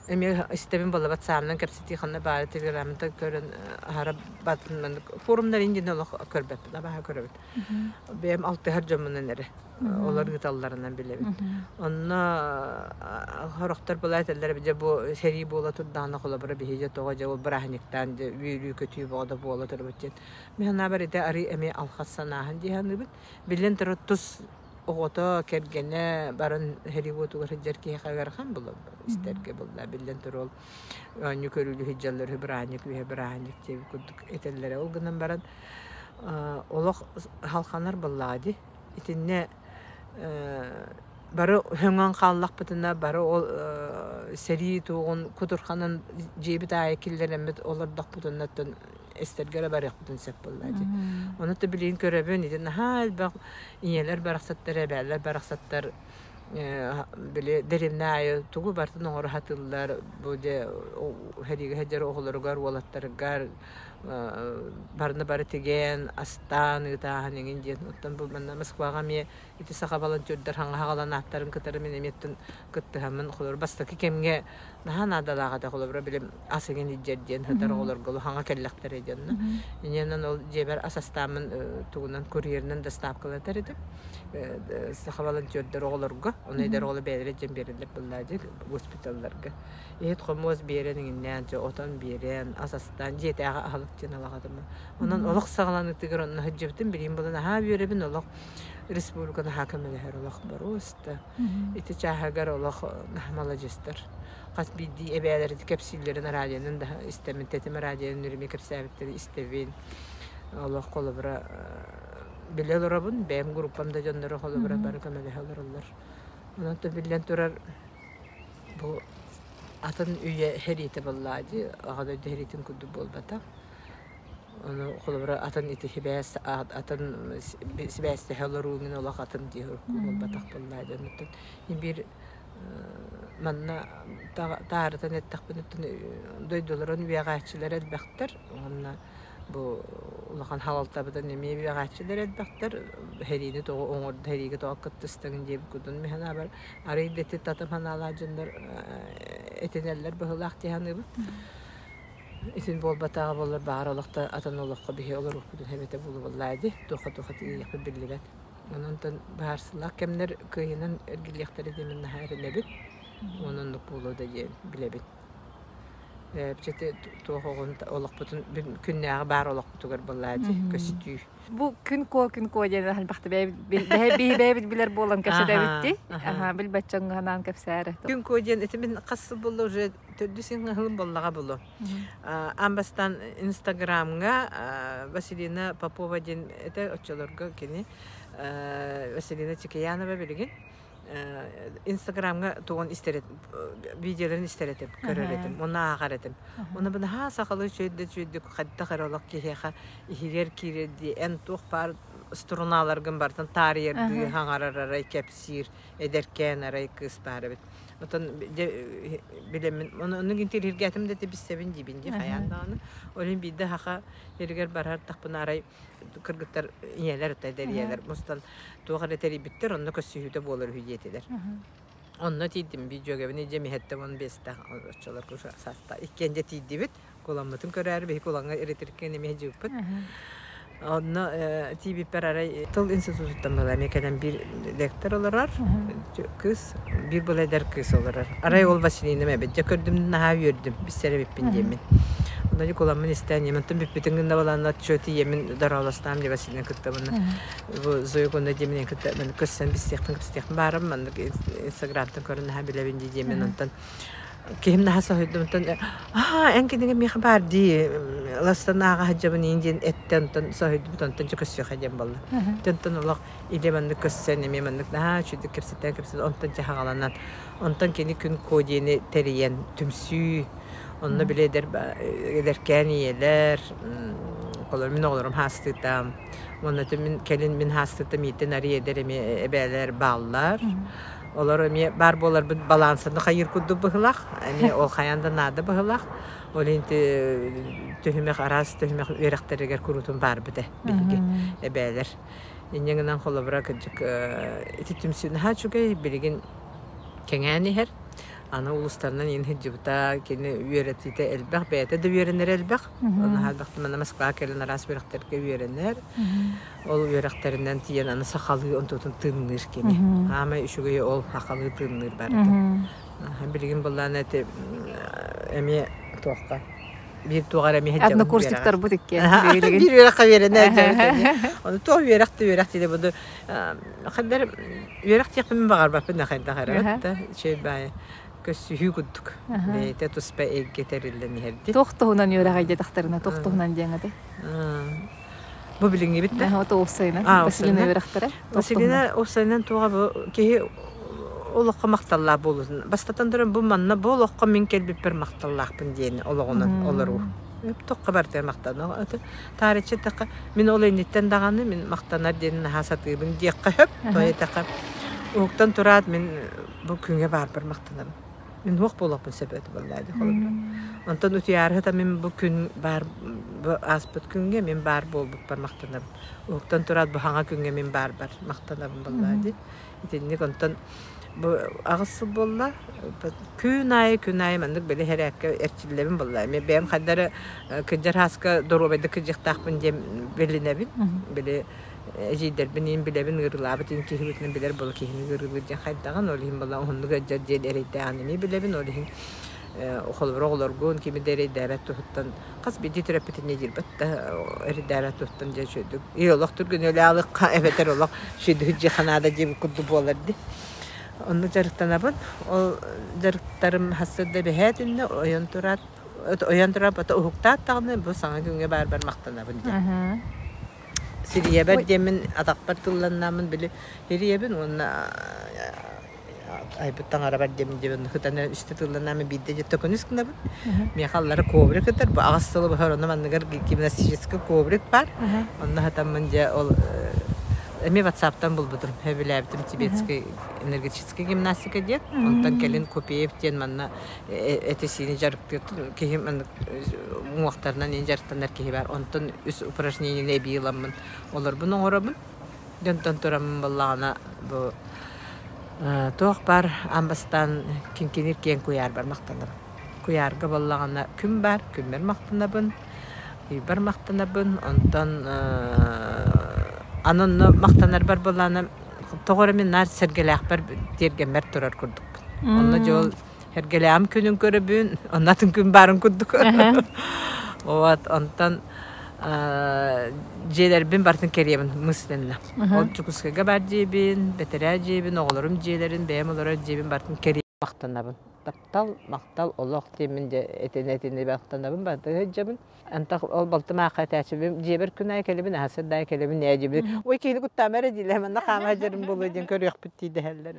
эмиэ истэбин буоллабат саамнан кэпсэтии ханна баары телеграммыта көрөн аһара батын маннык форумнар индине олох көрбөппүт абаһа көрөбүт. Бэйэм алтыһар дьоммунан эрэ олор ыыталларынан билэбин. Онно сорохтор была этэллэр дьэ бу сэрии буола турдаҕына холобура биһи дьэ тоҕо дьэ ол бырааһынньыктаан дьэ үөрүү-көтүү бөҕө да буола турбут диэн. Мин санаабар ити арыы эмиэ алхас санааһын дии саныыбын. Биллэн турар тус оҕото, кэргэнэ баран сэрии уотугар сылдьар киһиэхэ ыарахан буолар истэргэ буолла. Биллэн турар ол оонньуу көрүүлүү сылдьаллар үһү бырааһынньык үһэ бырааһынньык диэбит курдук этэллэрэ. Ол гынан баран олох халханар буоллаҕа дии. Итиннэ бары өҥөн хааллахпытына бары ол сэрии туоҕун кутурханын дьиэбит аайы киллэрэммит олордохпутуна оттон эстэргэ эрэ барыахпытын сөп буолла дии. Ону то билигин көрөбүн ити наһаа элбэх ийэлэр барахсаттар, эбээлэр барахсаттар били дэриэбинэ аайы тугу барытын оҥоро сатыыллар бу дьэ сэриигэ сылдьар оҕолоругар, уолаттарыгар барыны бары тигэн, астаан, ыытааһын эҥин диэн. Оттон бу манна Москваҕа эмиэ ити саха волонтердар хаҥаһа аҕалан ааттарын кытары мин эмиэ кыттыһаммын холобур бастакы кэмҥэ наһаа наадалаах этэ холобура били ас эҥин илдьэр диэн сытар оҕолорго хаҥа кэллэхтэрэ диэн инньэнэн ол дьиэбэр ас астааммын тугунан курьерынан доставкалатар этим саха волонтердар оҕолорго ону эдэр оҕолор бэйэлэрэ дьэн биэрэллэр буоллаа дии госпиталларга иһит-хомуос биэрэн иҥиннээн отон биэрэн ас астаан дьиэтээҕи аһылык диэн алаҕатым онон олох саҕаланыытыгар онно сылдьыбытым билигин буолан аһаа үөрэбин олох республика наһаа көмөлөһөр олох боруоста ити чааһыгар олох наһаа маладьыастар хас биирдии эбээлэр кэпсииллэрин радионан да истэмин тэтим радионан үрүмэ кэпсээбиттэри истэбин олох холобура билэ олоробун бэйэм группам да дьонноро холобура бары көмөлөһө олороллор онон биллэн турар Бу атын үйэ сэриитэ буоллаҕа дии, Аҕа дойду сэриитин курдук буолбатах. Ону холобура атын ити сибээс атын сибээстэһэ олоруу мин олох атын дии урукку буолбатах буоллаҕа дии. Оннуттан биир манна таарытан эттэхпинэ дойдуларын үөҕээччилэр элбэхтэр уонна Бу улахан халалтабытын эмиэ үөҕээччилэр элбэхтэр. Сэриини тоҕо оҥордо, сэриигэ тоҕо кыттыстыҥ диэбит курдук мин санаабар арый да ити татым санаалаах дьоннор этинэллэр быһыылаах дии саныыбын. Итин буолбатаҕа буоллар баҕар олох да атын олоххо биһи олоруохпутун эбэтэ буолуоллаа дии. Туохха-туохха тиийиэхпит биллибэт. Онон быһаарсылаах кэмнэр кыайынан эргиллиэхтэрэ диэн мин наһаа эрэнэбин. Уонна оннук буолуо да диэн билэбин. Чэти туох оҕун олохпутун күннээҕи баар олохпутугар буоллаа дии көстүү. Бу күн куо күн куо диэн элбэхтэ бэйэбит билэр буолан кэпсэтэбит Аха билбэт дьоҥҥо анаан кэпсээрэ. Күн куо диэн ити мин хас сыл буолла уже төрдүс ыһылым буоллаҕа булу. Аан бастаан Инстаграмҥа Василина Попова диэн этэ оччолорго кини Василина Чекиянова билигин Инстаграмҥа тугун истэр видеоларын истэр этим, көрөр этим, уонна ааҕар этим. Уонна бу наһаа сахалыы үчүгэйдик үчүгэйдик хайдах эрэ олох киһиэхэ иһигэр киирэр дии, эн туох баар струналаргын барытын таарыйардыы хаҥарар арай кэпсиир эдэркээн арай кыыс баар эбит. Отон дьэ билэммин, оннук интириһиргээтим да билсэбин диибин дии хайаан даҕаны. Ол иһин биирдэ саха сиригэр барар арай кыргыттар ийэлэр эдэр ийэлэр мустан туох эрэ тэрийбиттэр онно көссүһүүтэ буолар үһү диэтилэр. Онно тиийдим видеогэбин илдьэ миһэттэ уон биэстээх оччолорго сааста иккиэн дьэ тиийдибит куламмытын көрөөрү биһи кулаҥҥа ретриккэ эмиэ дьыыппыт. Онно тиийбиппэр арай тыл институтуттан была эмиэ кэлэн биир лектор олорор кыыс биир была эдэр кыыс олорор. Арай ол Василинам эбит. Дьэ көрдүм наһаа үөрдүм билсэр эбиппин диэммин. Онно Ньукуламмын истээн ийэм бүппүтүн гынна балаанна отчуот ийэмин дороолостаам дьэ Василина кытта мына бу Зоя Гонна диэмин кытта маны көссөн билсиэхпин кэпсэтиэхпин баарым маннык инстаграмтан көрөн наһаа билэбин дии диэмин онтон киһим наһаа соһуйдум онтон аа эн кинигэ миэхэ баар дии ластан ааҕа сылдьабын иин диэн эттэ онтон соһуйдубут онтон дьэ көссүөхэ диэн буолла онтон олох илэ маннык көссөн эмиэ маннык наһаа үчүгдүк кэпсэтэн кэпсэтэн онтон дьэ хаҕаланан онтон кини күн куо диэни тэрийэн түмсүү Онно били эдэр эдэркээн ийэлэр, холор мин оҕолорум хаастыытам, уонна мин кэлин мин хаастыытам иитэн арый эдэр эмиэ эбээлэр бааллар. Олор эмиэ баар буоларбыт балансаны хайыыр курдук быһылах, эмиэ ол хайаан да наада быһылах. Ол иһин түһүмэх араас түһүмэх үөрэхтэригэр куруутун баарбыт ээ биһиги эбээлэр. Инньэ гынан холобура кырдьык ити түмсүү наһаа үчүгэй билигин кэҥээн иһэр. Аны улуустарынан иин сылдьыбыта, кини үөрэтиитэ элбэх, бэйэтэ да үөрэнэрэ элбэх. Наһаа элбэх манна Москваҕа кэлэн араас үөрэхтэргэ үөрэнэр. Ол үөрэхтэринэн тиийэн аны сахалыы онтутун тыынныыр кини. Аамай үчүгэйэ ол сахалыы тыынныыр барыта. Билигин былаан эти эмиэ туохха биир туох эрэ эмиэ Однокурсниктарбыт иккиэн биир үөрэххэ үөрэнэ Ону туох үөрэх да үөрэх диye буду Хайдар үөрэх диэхпин баҕарбаппын да хайдах эрэ да үчүгэй баайы көссүһүү курдук бэйэтэ туспа эйгэ тэриллэн иһэрди. Туох туһунан үөрэҕэй диэтэхтэринэ туох туһунан диэҥ этэй? Бу билиҥҥибит да? Ото уопсайынан Василина үөрэхтэрэ. Василина уопсайынан туоҕа бу киһи олоххо махталлаах буолуутун. Бастатан туран бу манна бу олоххо мин кэлбиппэр махталлаахпын диэн олоҕунан олоруу. Туохха барытыгар махтанар. Таарыччы эттэххэ, мин ол инниттэн даҕаны мин махтанар диэн наһаа сатыыбын диэххэ сөп. Тоҕо диэтэххэ, уһуктан тураат мин бу күҥҥэ баарбар махтанабын. Мин суох буолуохпун сөп этэ буоллаа дии холобура. Онтон утуйаарыһыта мин бу күн баар бу ааспыт күҥҥэ мин баар буолбуппар махтанабын. Уһуктан тураат бу хаҥа күҥҥэ мин баарбар махтанабын буоллаа дии. Итинник онтон бу аҕыс сыл буолла. Күн аайы күн аайы маннык били хэрээккэ эрчиллэбин буолла. Эмиэ бэйэм хайда эрэ кырдьар ааска доруобайдык кырдьыктаахпын диэн билинэбин. Били эдьиийдэрбин иин билэбин ыарыылаабыт иин киһи быһыытынан билэр буола киһини ыарыылыыр диэн хайдаҕын ол иһин буолла уһуннук ыалдьар диэн эрэйдээҕин эмиэ билэбин ол иһин холобура оҕолоргун кими да эрэйдээбэт туһуттан хас биирдии төрөппүт инньэ диирбэт да эрэйдээбэт туһуттан дьэ үчүгэйдик и олох түргэн өлөалыкка эбэтэр олох үчүгэйдик дьиэхэ наада диэбит курдук буолар дии онно дьарыктанабын ол дьарыктарым хассыарда бэһээ түннэ ойон тураат ойон тураат бата уһуктаат даҕаны бу саҥа күҥҥэ баарбар махтанабын диэн сирийэбэр диэммин атахпар тылланнааммын били сирийэбин уонна айбыт таҥарабар диэбин диэбин хытан үстэ тылланаамы биирдэ дьэ төкүнүс гынабын. Миэхэ аллара коврик ытар, бу аҕыс сылы быһа онно манныгар гимнастический коврик бар. Онно хатаммын дьэ ол эмиэ ватсаптан булбутум, сөбүлээбитим тибетский энергетический гимнастика диэн. Онтон кэлин Купеев диэн манна эти-сиини дьарыктыыр киһи маннык уҥуохтарынан иин дьарыктанар киһи бар. Онтон үс упражнениены эбии ыламмын олорбун оҥоробун. Дьонтон тураммын буоллаҕына бу туох баар аан бастаан киҥкиниир киэҥ куйаарбар махтанабын. Куйаарга буоллаҕына күн баар, күммэр махтанабын, ыйбар махтанабын, онтон аны онно махтанарбар буоллаҕына тоҕо эрэ мин наар сэргэлээхпэр тиэргэммэр турар курдукпун. Онно дьол. Сэргэлээҕим күнүн көрөбүн, онно атын күн баарын курдук. Вот, онтон дьиэлэрбин барытын кэриэбин мысленно. Ол Дьокуускайга баар дьиэбин, бэтэрээ дьиэбин, оҕолорум дьиэлэрин, бэйэм олорор дьиэбин барытын кэриэбин махтанабын. Таптал, махтал, олох диэммин дьэ этинэ-этинэ махтанабын, барытын сылдьабын. Антах ол балтым аахха этээччибин дьиэбэр күн аайы кэлэбин, аһасыр да аайы кэлэбин ээ диэбин. Ой, киһини куттаама эрэ дииллэр, манна хаама сылдьарым буолуо диэн көрүөхпүт дии дэһэллэр.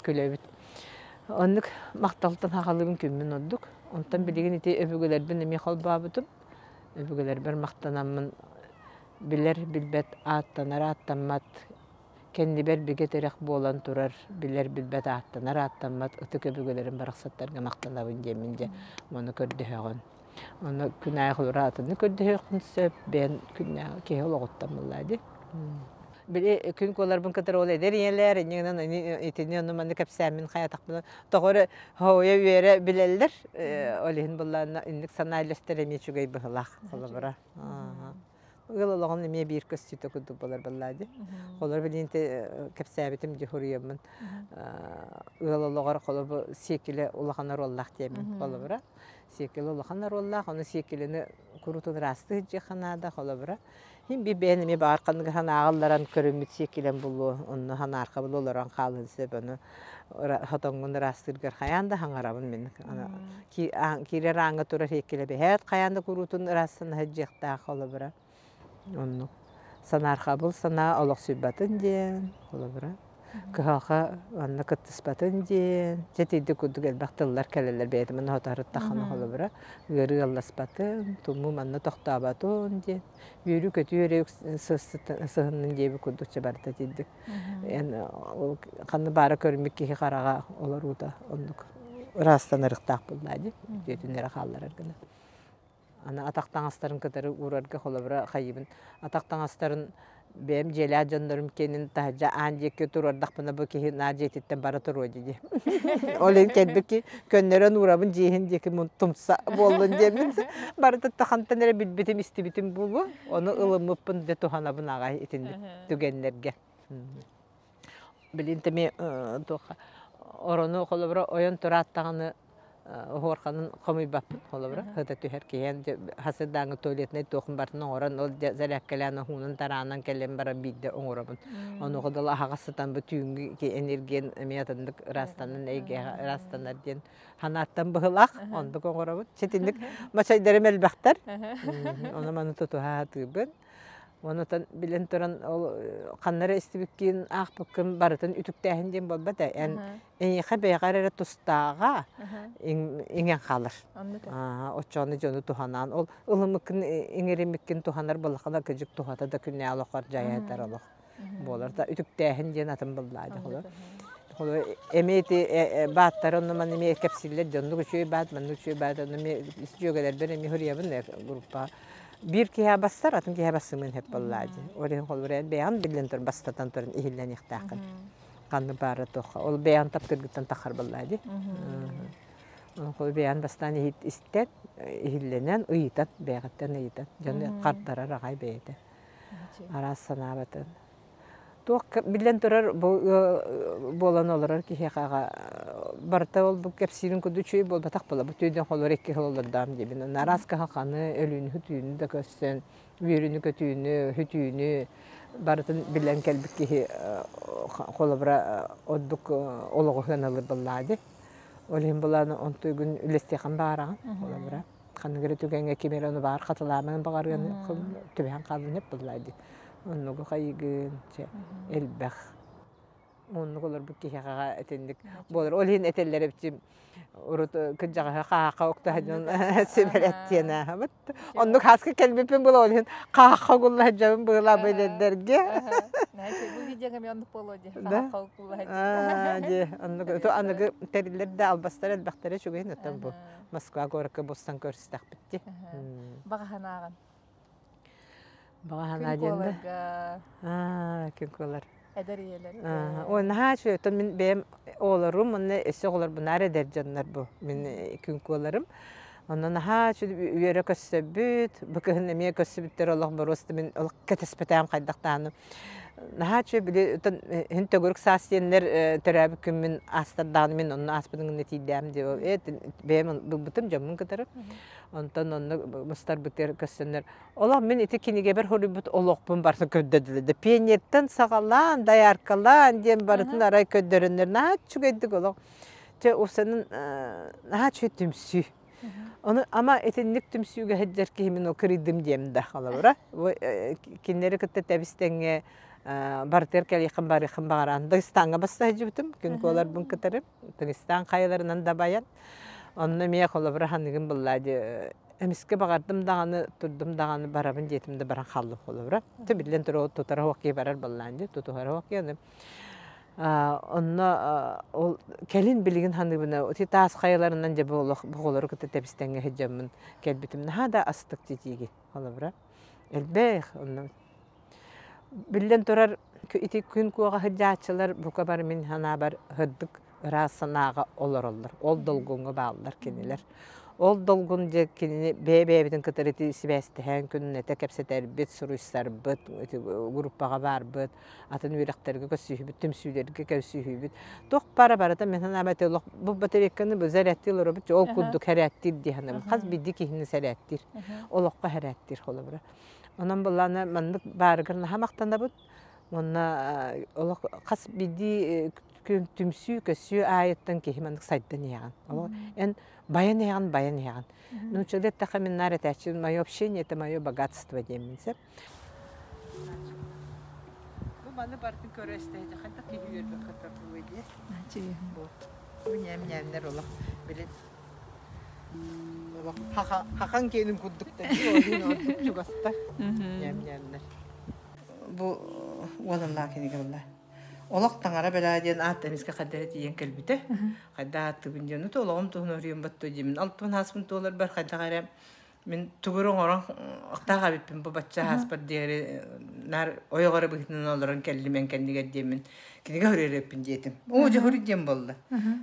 Күлэбит. Оннук махталтан хаҕалыыбын күммүн ордук. Онтон билигин ити өбүгэлэрбин эмиэ холбообутум. Өбүгэлэрбэр махтанаммын билэр билбэт ааттанар ааттаммат кэннибэр бигэ тирэх буолан турар билэр билбэт ааттанар ааттаммат ытык өбүгэлэрим барахсаттарга махтанабын диэммин дьэ ону көрдөһөҕүн. Ону күн аайы холура атыны көрдөһүөххүн сөп, бэйэн күннээҕи киһи олоҕуттан буоллаа дии. Били күн куоларбын кытары ол эдэр ийэлэр иннинэн итини ону маны кэпсээммин хайатахпына тоҕо эрэ хоһуйа үөрэ билэллэр. Ол иһин буллаанна инник санаа үллэстэр эмиэ үчүгэй быһылаах холобура. Ыал олоҕун эмиэ биир көстүүтэ курдук буолар буоллаа дии. Холобур билигин кэпсээбитим дии хоруйаммын. Ыал олоҕор холобур сиэкилэ улахан оруоллаах диэммин холобура. Сиэкилэ улахан оруоллаах, ону сиэкилэни куруутун ыраастыы сылдьыахха наада холобура. Иһин биир бэйэн эмиэ баҕар ханнык санааҕалларан көрүммүт сиэкилэм булуо, онно санаарха булу олорон хаалыан сөп, ону хотоҥҥун ыраастыыргар хайаан да хаҥарабын мин. Киирэр ааҥҥа турар сиэкилэ бэһээт хайаан да куруутун ыраастана сылдьыахтаах холобура. Оннук. Санаархабыл санаа олохсуйбатын диэн, холобура. Кыһалҕа манна кыттыспатын диэн, дьэ итинник курдук элбэх тыллар кэлэллэр бэйэтэ манна хотоһуттаххына холобура ыарыы ыалласпатын, тумуу манна тохтооботун диэн, үөрүү-көтүү эрэ сыһыннын диэбит курдук чэ барыта итинник. Эн ол ханна баара көрүммүт киһи хараҕа олоруута оннук ыраастанарыктаах буоллаа дии, үтүөтүн эрэ хаалларар гына. Аны атах таҥастарын кытары уурарга холобура хайыыбын. Атах таҥастарын бэйэм дьиэлээх дьоннорум киэнин таһырдьа аан диэки туруордахпына бу киһи наар дьиэтиттэн бара туруо дии. Ол иһин кэлбит ки көннөрөн уурабын дьиэһин диэки тумса буоллун диэммин барыта хантан эрэ билбитим истибитим буолуо. Ону ылыммыппын да туһанабын аҕай итинник түгэннэргэ. Билин тэми туохха орону холобура ойон турааттаҕына оһуорханын хомуйбаппын холобура сыта түһэр киһиэн хасырдааҥы туалетнай туохун барытын оҥорон ол зарядкалаан оһуунун тараанан кэлэн баран биирдэ оҥоробун онуоха дылы аһаҕас сытан бу түүҥҥү энергиян эмиэ атыннык ыраастанан эйгэҕэ ыраастанар диэн санааттан быһылаах оннук оҥоробун ситинник мачайдарым элбэхтэр ону маны тутуһа сатыыбын Онутан билэн туран ол ханна эрэ истибиккин, аахпыккын барытын үтүктээһин диэн буолбат ээ. Эн эйиэхэ бэйэҕэр эрэ тустааҕа иҥэн хаалар. Оччоҕуна дьону туһанаан ол ылымыккын иҥэримиккин туһанар буоллаххына кыдьык туһата да күннээҕи олоххор дьайар олох буолар. Да үтүктээһин диэн атын быллаа дьэ холобур эмиэ ити бааттары онно манна эмиэ кэпсииллэр дьоннук үчүгэй баат маннык үчүгэй баат онно эмиэ дьүөгэлэрбэр эмиэ суруйабын группаҕа Биир киһи бастар, атын киһи бассымыан сөп буоллаа дии. Ол иһин холобура эн бэйэҕин биллэн туран бастатан туран иһиллэниэхтээххин. Ханнык баара туохха. Ол бэйэҕин таптыыргыттан таххар буоллаа дии. Ол бэйэҕин бастаан истэн, иһиллэнэн, ыйытан, бэйэҕиттэн ыйытан. Дьону хардарар аҕай бэйэтэ. Араас санаабатын. Туох биллэн турар бу буолан олорор киһиэхэ барыта ол бу кэпсиирин курдук үчүгэй буолбатах буола. Бу түүнүн холор икки сыл олордоом диибин. Араас кыһалҕаны, өлүүнү-хүтүүнү да көрсөн, үөрүүнү-көтүүнү, хүтүүнү барытын билэн кэлбит киһи холобура ордук олоҕу сыаналыыр буоллаҕа дии. Ол иһин булаан онтуйгун үлэстиэххин баҕараҕын холобура. Ханнык эрэ түгэҥҥэ ким эрэ ону баҕар хатылааман баҕарыан түбэһэн хаалан эп буоллаа дии. Оннугу хайыгын, чэ, элбэх. Оннук олорбут киһиэхэ итинник буолар. Ол иһин этэллэр эбит урут кырдьаҕаһы хааха уктаһа дьон сүбэлэт диэн ааһабыт. Оннук хааска кэлбиппин була ол иһин хааха угулла сылдьабын быһыылаах бэдэрдэргэ. Бу видеоҥа эмиэ оннук буолуо дии. Да. Хааха угулла сылдьар. Дии, оннук аныгы тэриллэр да албастар элбэхтэрэ үчүгэйин оттон бу. Москва куоракка булсан көрүстэхпит дии. Баҕа санааҕын. Баҕа Күн санаа диэн да? куоларга. Аа, күн куолар. Эдэр ийэлэргэ. Ой, наһаа үчүгэй. Оттон мин бэйэм оҕолорум уонна өссө оҕолорбунаар эдэр дьоннор бу. Мин күн куоларым. Онно наһаа үөрэ көрсөбүт, бу кыһын эмиэ көрсүбүттэр олох боруоста мин олох кэтэспэтэҕим хайдахтааны. Наһаа үчүгэй били иһин төгүрүк саас диэннэр төрөөбүт күммүн аастардаҕына мин онно ааспытын гына тиийдээм диэ бэйэм булбутум дьоммун кытары. Онтон онно мустарбытыгар көрсөннөр олох мин ити кинигэбэр хоруйбут олохпун барытын көрдөрдүлэр да пионертан саҕалаан дояркалаан диэн барытын арай көрдөрөннөр наһаа үчүгэйдик олох Чэ, уопсайынан наһаа үчүгэй түмсүү. Ону ама итинник түмсүүгэ сылдьар киһи мин ол кырыйдым диэм да холобура. Бу кинилэри кытта тэбис-тэҥҥэ барытыгар кэлиэххин барыаххын баҕараан Дагестаҥҥа басса сылдьыбытым, күн куоларбын кытары. Дагестан хайаларынан дабайан. Онно эмиэ холобура ханыгын буллаа дии эмискэ баҕардым даҕаны, турдум даҕаны барабын диэтим да баран хааллым холобура. Тэ биллэн турар тутара суох киһи барар буоллаан дии, тутуһара суох киһи. Аны Онно ол кэлин билигин саныыбына ити таас хайаларынан дьэ бу олох оҕолору кытта тэбистэҥҥэ сылдьаммын кэлбитим наһаа да астык титииги холобура элбэх онно биллэн турар ити күн куоҕа сылдьааччылар бука бары мин санаабар сырдык ыраас санааҕа олороллор. Ол долгуҥҥа бааллар кинилэр. Ол долгун дьэ кинини бэйэ-бэйэбитин кытары ити сибээстэһэн күннэтэ кэпсэтэрбит, суруйсарбыт, ити группаҕа баарбыт, атын үөрэхтэргэ көрсүһүүбүт, түмсүүлэргэ көрсүһүүбүт. Туох баара барыта мин санаабар ити олох бу батарейканы бу зарядтыы олоробут, ол курдук хэрээттиир дии саныыбын. Хас биирдии киһини сэрээттиир, олоххо хэрээттиир холобура. Онон былаана маннык баарыгар наһаа махтанабыт. Уонна олох хас биирдии түмсүү, көссүү аайыттан киһи маннык сайдан иһэҕин. Олох эн байан иһэҕин, байан иһэҕин. Нууччалыы эттэххэ мин наар этээччибин, мое общение это мое богатство диэммин сөп. Бу маны барытын көрө истэ хайдах киһи үөрбэккэ турбуй диye. Бу бу ньээм-ньээмнэр олох били олох хахан киэнин курдук да ордук чугастар ньээм-ньээмнэр. Бу уоланнаах кинигэ буолла. Олох таҥара бэлээ диэн аат эмискэ хайда эрэ тиийэн кэлбитэ. Хайда ааттыыбын диэн, ну олоҕум туһун оруйун батту диэмин. Алтыбын ааспын туоларбар хайдах эрэ мин тугу эрэ оҥорон ахтаах эбиппин бу бачча ааспар диэри наар ойоҕо эрэ быһыытынан олорон кэллим эн кэннигэр диэммин кинигэ хоруйар диэтим. Оо, дьэ хоруй диэн буолла.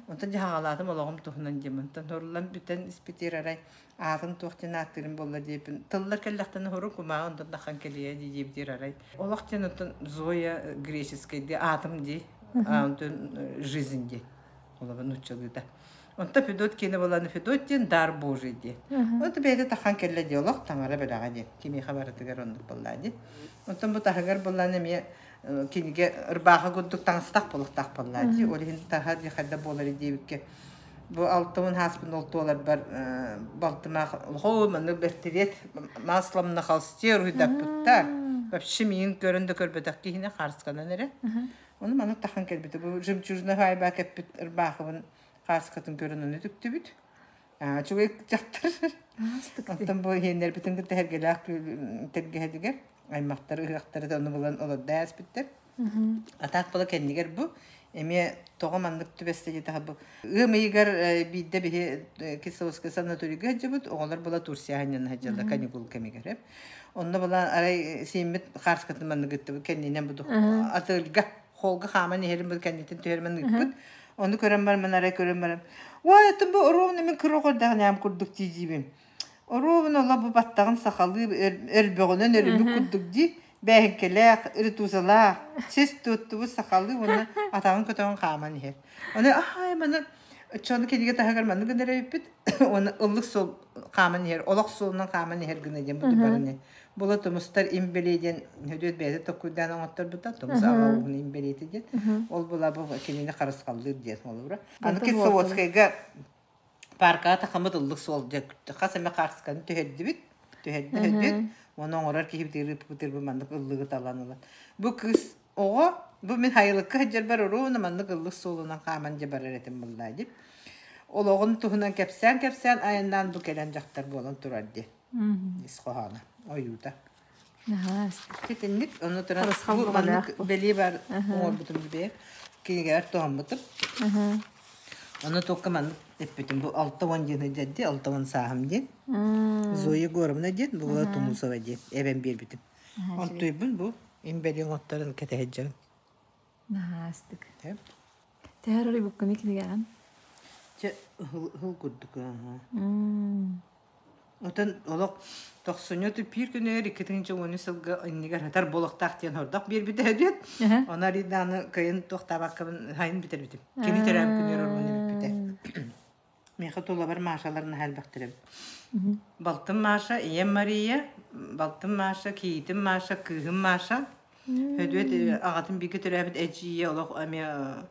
Онтон дьэ хаҥалаатым олоҕум туһунан диэм. Онтон хоруллан бүтэн испитир арай аатын туох диэн ааттыырым буолла диэппин тыллар кэллэхтэринэ хорук кумааҕы онтон даххан кэлиэ дии диэбитигэр арай олох диэн оттон Зоя греческий дии аатым дии онтон жизнь дии олоҕу нууччалыыта онто Федот киэнэ буолан Федот диэн дар божий дии онто бэйэтэ тахан кэллэ дии олох таҥара бэлэҕэ дии кимиэхэ барытыгар оннук буоллаа дии онтон бу таһыгар буоллаан эмиэ кинигэ ырбааха курдук таҥастаах буолуохтаах буоллаа дии ол иһин таһа дии хайда буолар диэбиккэ Бу алтыбын хааспын ол туоларбар балтымаах хоо маннык бэртириэт маслом на холсте уруһуйдаппыттар. Вообще миигин көрөн да көрбөтөх киһини хаарысканан эрэ. Ону маннык тахан кэлбитэ. Бу жемчужина хаайбаа кэппит ырбаахыбын хааскатын көрөн ону түктүбүт. Үчүгэй дьахтар. Оттон бу иһиэннэрбитин кытта эргэлээх тэлгэһэтигэр аймахтар ыһыахтары да ону булан олордо ааспыттар. Атаак була кэннигэр бу эмиэ тоҕо маннык түбэстэ диэтэхэ бу ыам ыйыгар биирдэ биһи Кисловодскай санаторийга сылдьыбыт оҕолор була Турция анньан сылдьаллар каникул кэмигэр онно була арай сиэммит хаарскатын маннык ыттыбыт кэннинэн бу атыылга холга хааман иһэрин бу кэннитин түһэрмэн ыыппыт ону көрөн баран арай көрөн баран ой это бу ровно мин кыра оҕордоҕунэм курдук дии диибин Оруобуна ыла бу баттаҕын сахалыы өрбөҕүнэн өрүмүк курдук дии, бээһиҥкэлээх, ритузалаах, сис туттубут сахалыы уонна атаҕын көтөҕөн хааман иһэр. Ону аһай маны оччону кинигэ таһыгар маннык гына эрэйбит уонна ыллык суол хааман иһэр, олох суолунан хааман иһэр гына диэн бу барыны. Була тумустар имбэлиэ диэн Хөдүөт бэйэтэ токкуйдаан оҥотторбута, тумус аҕа ууһун имбэлиэтэ диэн. Ол була бу кинини харысхаллыыр диэн холобура. Аны Кисловодскайга Пааркаҕа тахаммыт ыллык суол дьэ хас эмэ хаарысканы түһэрдибит, түһэрдэ уонна оҥорор киһибитигэр ыыппытыгар бу маннык ыллыгы талан ылан. Бу кыыс оҕо бу мин хайылыкка сылдьарбар оруобуна маннык ыллык суолунан хааман дьэ барар этим буоллаа дии. Олоҕун туһунан кэпсээн-кэпсээн айаннаан бу кэлэн дьахтар буолан турар дии. Ис хоһооно, ойуута. Итинник ону туран бу маннык бэлиэ бар оҥорбутум бэйэ кинигэбэр туһаммытым. Ону туохха маннык эппитим бу 60 диэн дьадди 60 сааһым диэн. Зоя Егоровна диэн бу Тумусова диэн эбэн биэрбитим. Онтуйбун бу имбэлиҥ отторун кэтэһэдьэбин. Наһаастык. Төһөр буккуну кинигэҕин? Чэ, хыл курдук. Отон олох тохсунньу түппиир күнүгэр 2010 сылга иннигэр хатар буолуохтаах диэн хордох биэрбитэ диэт. Оны арыйдааны кыйын туохтаабаккабын хайын бүтэрбитим. Кини төрөөбүт күнүгэр оргуну бүппүтэ. Миэхэ тулабар Машалар наһаа элбэхтэр эбит. Балтым Маша, ийэм Мария, балтым Маша, кийиитим Маша, кыыһым Маша. Хөдүөт аҕатын бииргэ төрөөбүт эдьиийэ олох эмиэ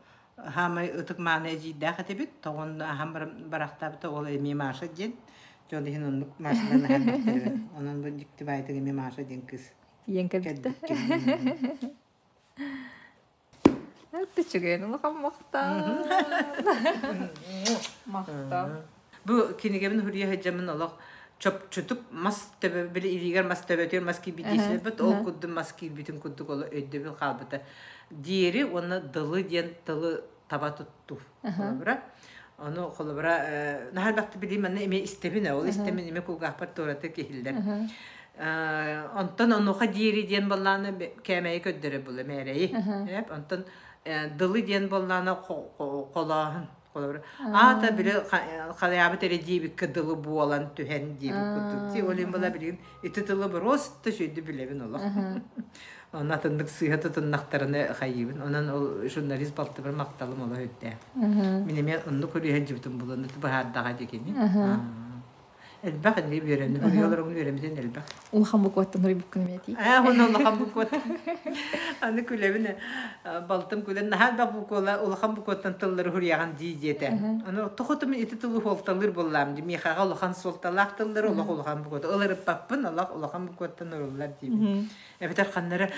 хаамай ытык мааны эдьиийдээх этибит. Тоҕон аһан барахтаабыта ол эмиэ Маша диэн. Дьон иһин оннук Машалар наһаа элбэхтэр эбит. Онон бу дьикти баайтык эмиэ Маша диэн кыыс. Тиийэн кэлбитэ. Үчүгэй улахан махтал. Махтал. Бу кинигэбин хуруйа сылдьаммын олох чопчутук мас төбө били илиигэр мас төбөтүгэр мас киирбит диэсибит ол курдук мас киирбитин курдук ол өйдөбүл хаалбыта диэри уонна дылы диэн тылы таба туттуу холобура ону холобура наһаа элбэхтик билии манна эмиэ истэбин ол истэмин эмиэ кулгаахпар туоратык иһиллэр онтон онуоха диэри диэн буоллаана кээмэйи көрдөрөр була мээрэйи онтон дылы диэн буоллаана холооһун холобура аата били халайаабыт эрэ диэбиккэ дылы буолан түһэн диэбит курдук ти ол иһин була билигин ити тылы просто сүрдү билэбин олох онно атыннык сыыһа тутуннахтарына хайыыбын онон ол журналист балтыбар махталым олох үрдээх мин эмиэ оннук көрүһэн дьыбытым булан быһаардаҕа дикини элбэх инни үөрэнни олорон үөрэммитин элбэх Улахан букваттан уруйбуккун эмиэ ээ уонна улахан букваттан аны күлэбин балтым күлэн наһаа элбэх буквала улахан букваттан тыллары хуруйаҕын дии диэтэ аны тохотум ити тылы суолталыыр буоллаам ди миэхэҕэ улахан суолталаах тыллары олох улахан буквата ылырыппаппын олох улахан букваттан уруллар диибин эбэтэр ханнары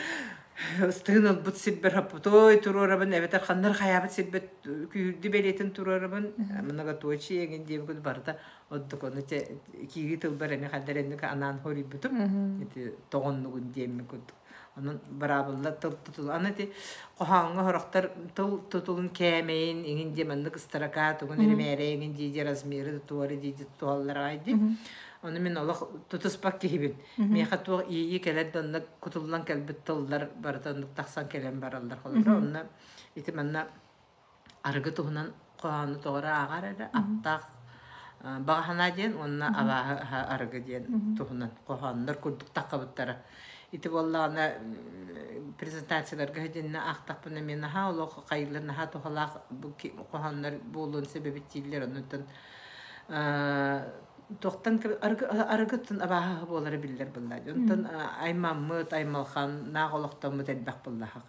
ыстыгын ылбыт сирбэр хоппутой туруорабын эбэтэр ханнары хайаабыт сирбэр күүрдү бэлиэтин туруорабын многоточие эҥин диэбит барыта Оттук ону киири тылбар эми хаддар энник анаан хоруйбутум ити тоҕоннугун диэмми курдук. Онон быраабылла тыл тутул. Аны ити хоһооҥҥо сорохтор тыл тутулун кээмэйин иҥин диэ маннык ыстарака тугун эримээрэ иҥин дии дии размеры туары дии дии туһаллар аҕай дии. Ону мин олох тутуспат киһибин. Миэхэ туох иэйии кэлэр да онно кутуллан кэлбит тыллар барыта оннук тахсан кэлэн бараллар холобура. Онно ити манна арыгы туһунан хоһоону тоҕо ааҕар эрэ аптаах баҕаһана диэн уонна абааһы арыгы диэн туһунан хоһооннор курдук таххабыттара. Ити буоллаҕына презентацияларга сидиннэ аахтахпына мен наһаа олох хайылар наһаа туһалаах хоһооннор буолуон сөбөбүт дииллэр оннуттан туохтан арыгыттан абааһы буолара биллэр буолла. Онтон аймаммыт, аймалхан, наах олохтоммут элбэх буоллаха.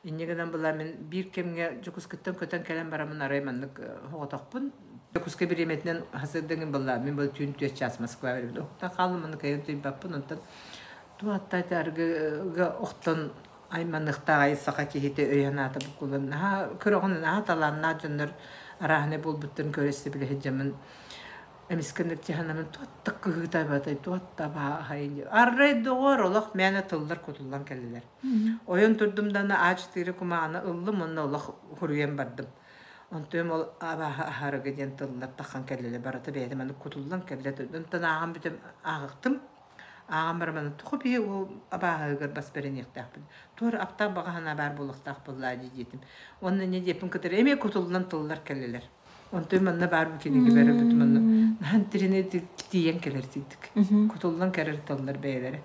Инньэ гынан была мин биир кэмҥэ Дьокуускайтан көтөн кэлэн бараммын арай маннык оҕотохпун. Дьокуускай бириэмэтинэн хасырдыҥын была мин был түүн 4 час Москва беребин. Охтон хаалым маннык айан тыйбаппын онтон туаттаата арыгыга охтон айманыхтааҕай саха киһитэ өйө-санаата буккуллан наһаа көрөҕүн наһаа талааннаах дьоннор арааһынай буолбуттарын көрө истэ билэ сылдьаммын эмискэ тиһанамын туотта кыһыытабатай туотта бааһай арай доҕор олох мээнэ тыллар кутуллан кэллилэр Ойон турдум даҕаны А4 кумааҕыны ыллым уонна олох хуруйан бардым. Онтуйум ол абааһы аһарыга диэн тыллар таххан кэллилэр барыта бэйэтэ маннык кутуллан кэллэ онтон ааҕан бүтэн ааҕыктым. Ааҕан баран маннык тугу биһи ол абааһыгар бас бэриниэхтээхпин. Туора аптаах баҕа санаа баар буолуохтаах буоллаа дии диэтим. Уонна инньэ диэппин кытары эмиэ кутуллан тыллар кэллилэр. Онтуйум манна баар бу кинигэбэр эбит манна наһаа тирини тиийэн кэлэр тиийдик. Кутуллан кэлэр тыллар бэйэлэрэ.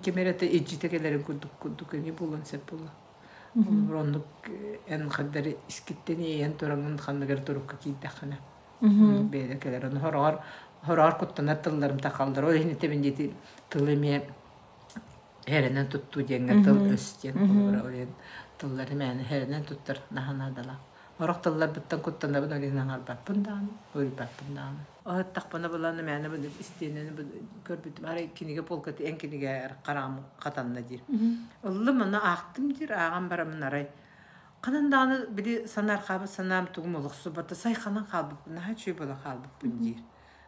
Ким эрэ илдьитэ кэлэрин курдук курдук эмиэ буолуон сөп буолла. Холобур, оннук эн хардары искиттэн иэйэн тураҥын ханныгар турукка киирдэххинэ бэйэтэ кэлэр. Ону хороҕор хороҕор куттанар тылларым тахаллар. Ол иһин этэбин диэти тыл эмиэ эрэнэн туттуу диэҥҥэ тыл өс диэн холобура ол иһин тыллары мээнэ эрэнэн туттар наһаа наадалаах. Сорох тылларбыттан куттанабын, ол иһин аҥарбаппын даҕаны, уруйбаппын даҕаны. Оһуттахпына булан мээнэ бу истиэнэни көрбүтүм арай кинигэ полката эн кинигэ хараҕым хатанна диир. Ыллым ону аахтым диир, ааҕан бараммын арай ханан даҕаны били санаархаабыт санаам тугум олохсубата сайханан хаалбыппын, наһаа үчүгэй буолан хаалбыппын диир.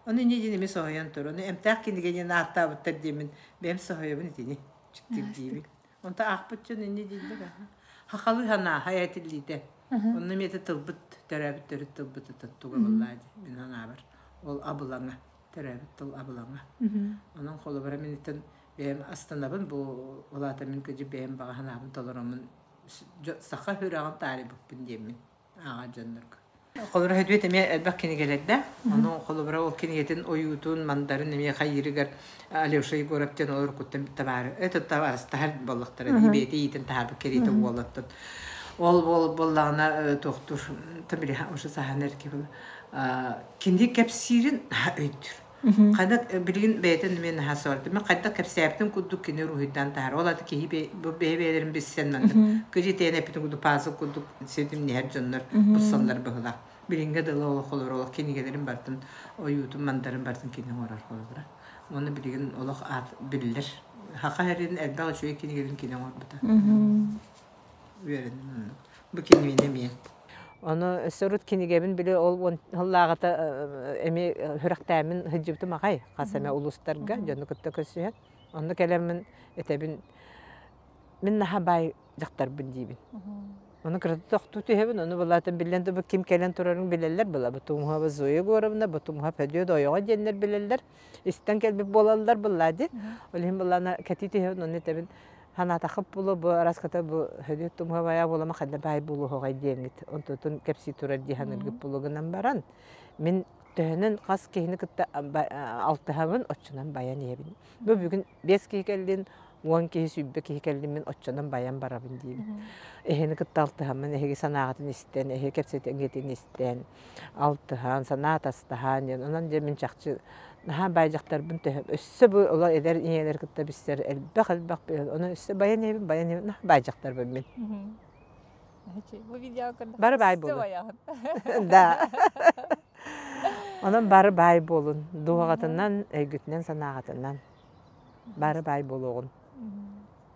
Ону инньэ диэн эмиэ соһуйан тур. Ону эмтээх кинигэ диэн ааттаабыттар диэммин бэйэм соһуйабын итини дьиктирдиибин. Онто аахпыт дьон инньэ дииллэр аха. Хахалы санаа хайа этиллиитэ. Онно эмиэ тылбыт төрөөбүт төрүт тылбыт туга буоллаа дии мин санаабар. Ол абылаҥа, төрөөбүт тыл абылаҥа. Онон холобура мин итин бэйэм астанабын бу улаата мин кыдьы бэйэм баҕа санаабын толороммун саха сүрэҕин таарыйбыппын диэммин ааҕар дьоннорго. Холобура, Хөдүөт эмиэ элбэх кинигэлэрдээх. Ону холобура ол кинигэтин ойуутун, мандарын эмиэ хайыырыгар Алеша Егоров диэн олор куттан табаары, это табаарыстаһар буоллахтара дии, бэйэтэ иитин таһаарбыт кэриэтэ уолаттан. Ол бол буоллаҕына туохтуур, били уже саһан эрки кини кэпсиирин өйдүүр. Хайдах билигин бэйэтин эмиэ наһаа сордум. Мен хайдах кэпсээбитим курдук кини уруһуйдаан таһаар. Ол аты киһи бу бэйэ-бэйэлэрин билсэн маннык. Кыдьы тээн эппитин курдук пазл курдук ситимниһэр дьоннор буссаллар быһылаах. Билиҥҥэ дылы олох олорор олох кинигэлэрин бартын ойуутун мандарын бартын кини оҥорор холобура. Уонна билигин олох аат биллэр. Хаха эрин элбэх үчүгэй кинигэлэрин кини оҥорбута. Үөрэнним оннук. Бу кинигэни эмиэ. Ону өссө урут кинигэбин били ол уон сыллааҕыта эмиэ сүрэхтээммин сылдьыбытым аҕай хас эмэ улуустарга дьону кытта көрсүһэн. Онно кэлэммин этэбин мин наһаа баай дьахтарбын диибин. Ону кырата тохтуу түһэбин, ону былаатын биллэн да ким кэлэн турарын билэллэр была. Бутумуһа Зоя Егоровна, Бутумуһа Пөдүөт ойоҕо диэннэр билэллэр. Истэн кэлбит буолаллар быллаа ди. Ол иһин былаана кэтии түһэбин, ону этэбин Ханаатахып буолуо бу араската бу Хөдүөт тумуһа байаа буолама ханна баай буолуоҕай диэҥҥит онтутун кэпсии турар дии саныыргыт буолуо гынан баран мин төһөнөн хас киһини кытта алтыһабын оччонон байан иһэбин. Бу бүгүн биэс киһи кэллин, 10 киһи, 120 киһи кэллин мин оччонон байан барабын диибин. Эһини кытта алтыһаммын, эһиги санааҕытын истэн, эһиги кэпсэтиҥҥитин истэн, алтыһан, санаа атастаһан диэн. Онон дьэ мин чахчы наһаа баай дьахтарбын төһө өссө бу олор эдэр ийэлэр кытта билсэр элбэх элбэх онон өссө байан иһэбин, байан иһэбин, наһаа баай дьахтарбын мин. Бу видео көрдөххө Бары баай буолун. Да. Онон бары баай буолун. Дууһаҕытынан, өйгүтүнэн, санааҕытынан. Бары баай буолуоҕун.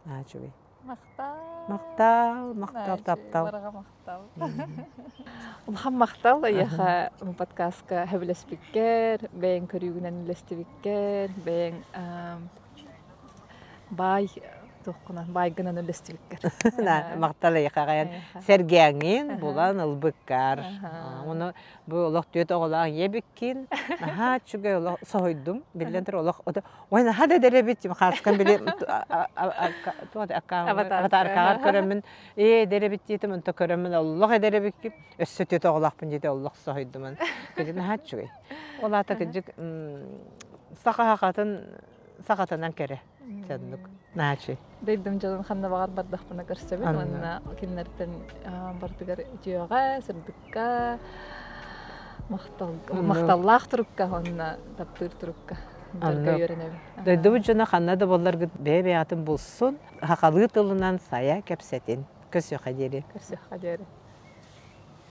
Наһаа үчүгэй. Махтал. Махтал, махтал, таптал. Барҕа махтал. Улахан махтал эйиэхэ подкастка сөбүлэспиккэр, бэйэҥ көрүүгүнэн үллэстибиккэр, бэйэҥ баай туоххунан баайгынан үллэстибиккэр. Махтал эйиэхэ аҕайан сэргээҥҥин булан ылбыккар. Ону бу олох түөрт оҕолоох ийэбиккин. Наһаа үчүгэй олох соһуйдум. Биллэн турар олох Ой, наһаа да эдэр эбит, хааскан били аватаркаҕар көрөммүн, ээ эдэр эбит диэтим, онто көрөммүн олох эдэр эбиккин, өссө түөт оҕолоохпун диэтэ олох соһуйдуман. Кыдьык наһаа үчүгэй. Ол аата кыдьык саха сахатын сахатынан кэрэ. Соннук. Наһаа үчүгэй. Дойдум дьонун ханна баҕар бардахпына көрсөбүн уонна кинилэртэн бардыгар үтүөҕэ, сырдыкка, махталлаах турукка уонна таптыыр турукка үөрэнэбин. Дойдубут дьоно ханна да буолларгыт бэйэ-бэйэҕитин булсун, сахалыы тылынан сайа кэпсэтин. Көрсүөххэ диэри. Көрсүөххэ диэри.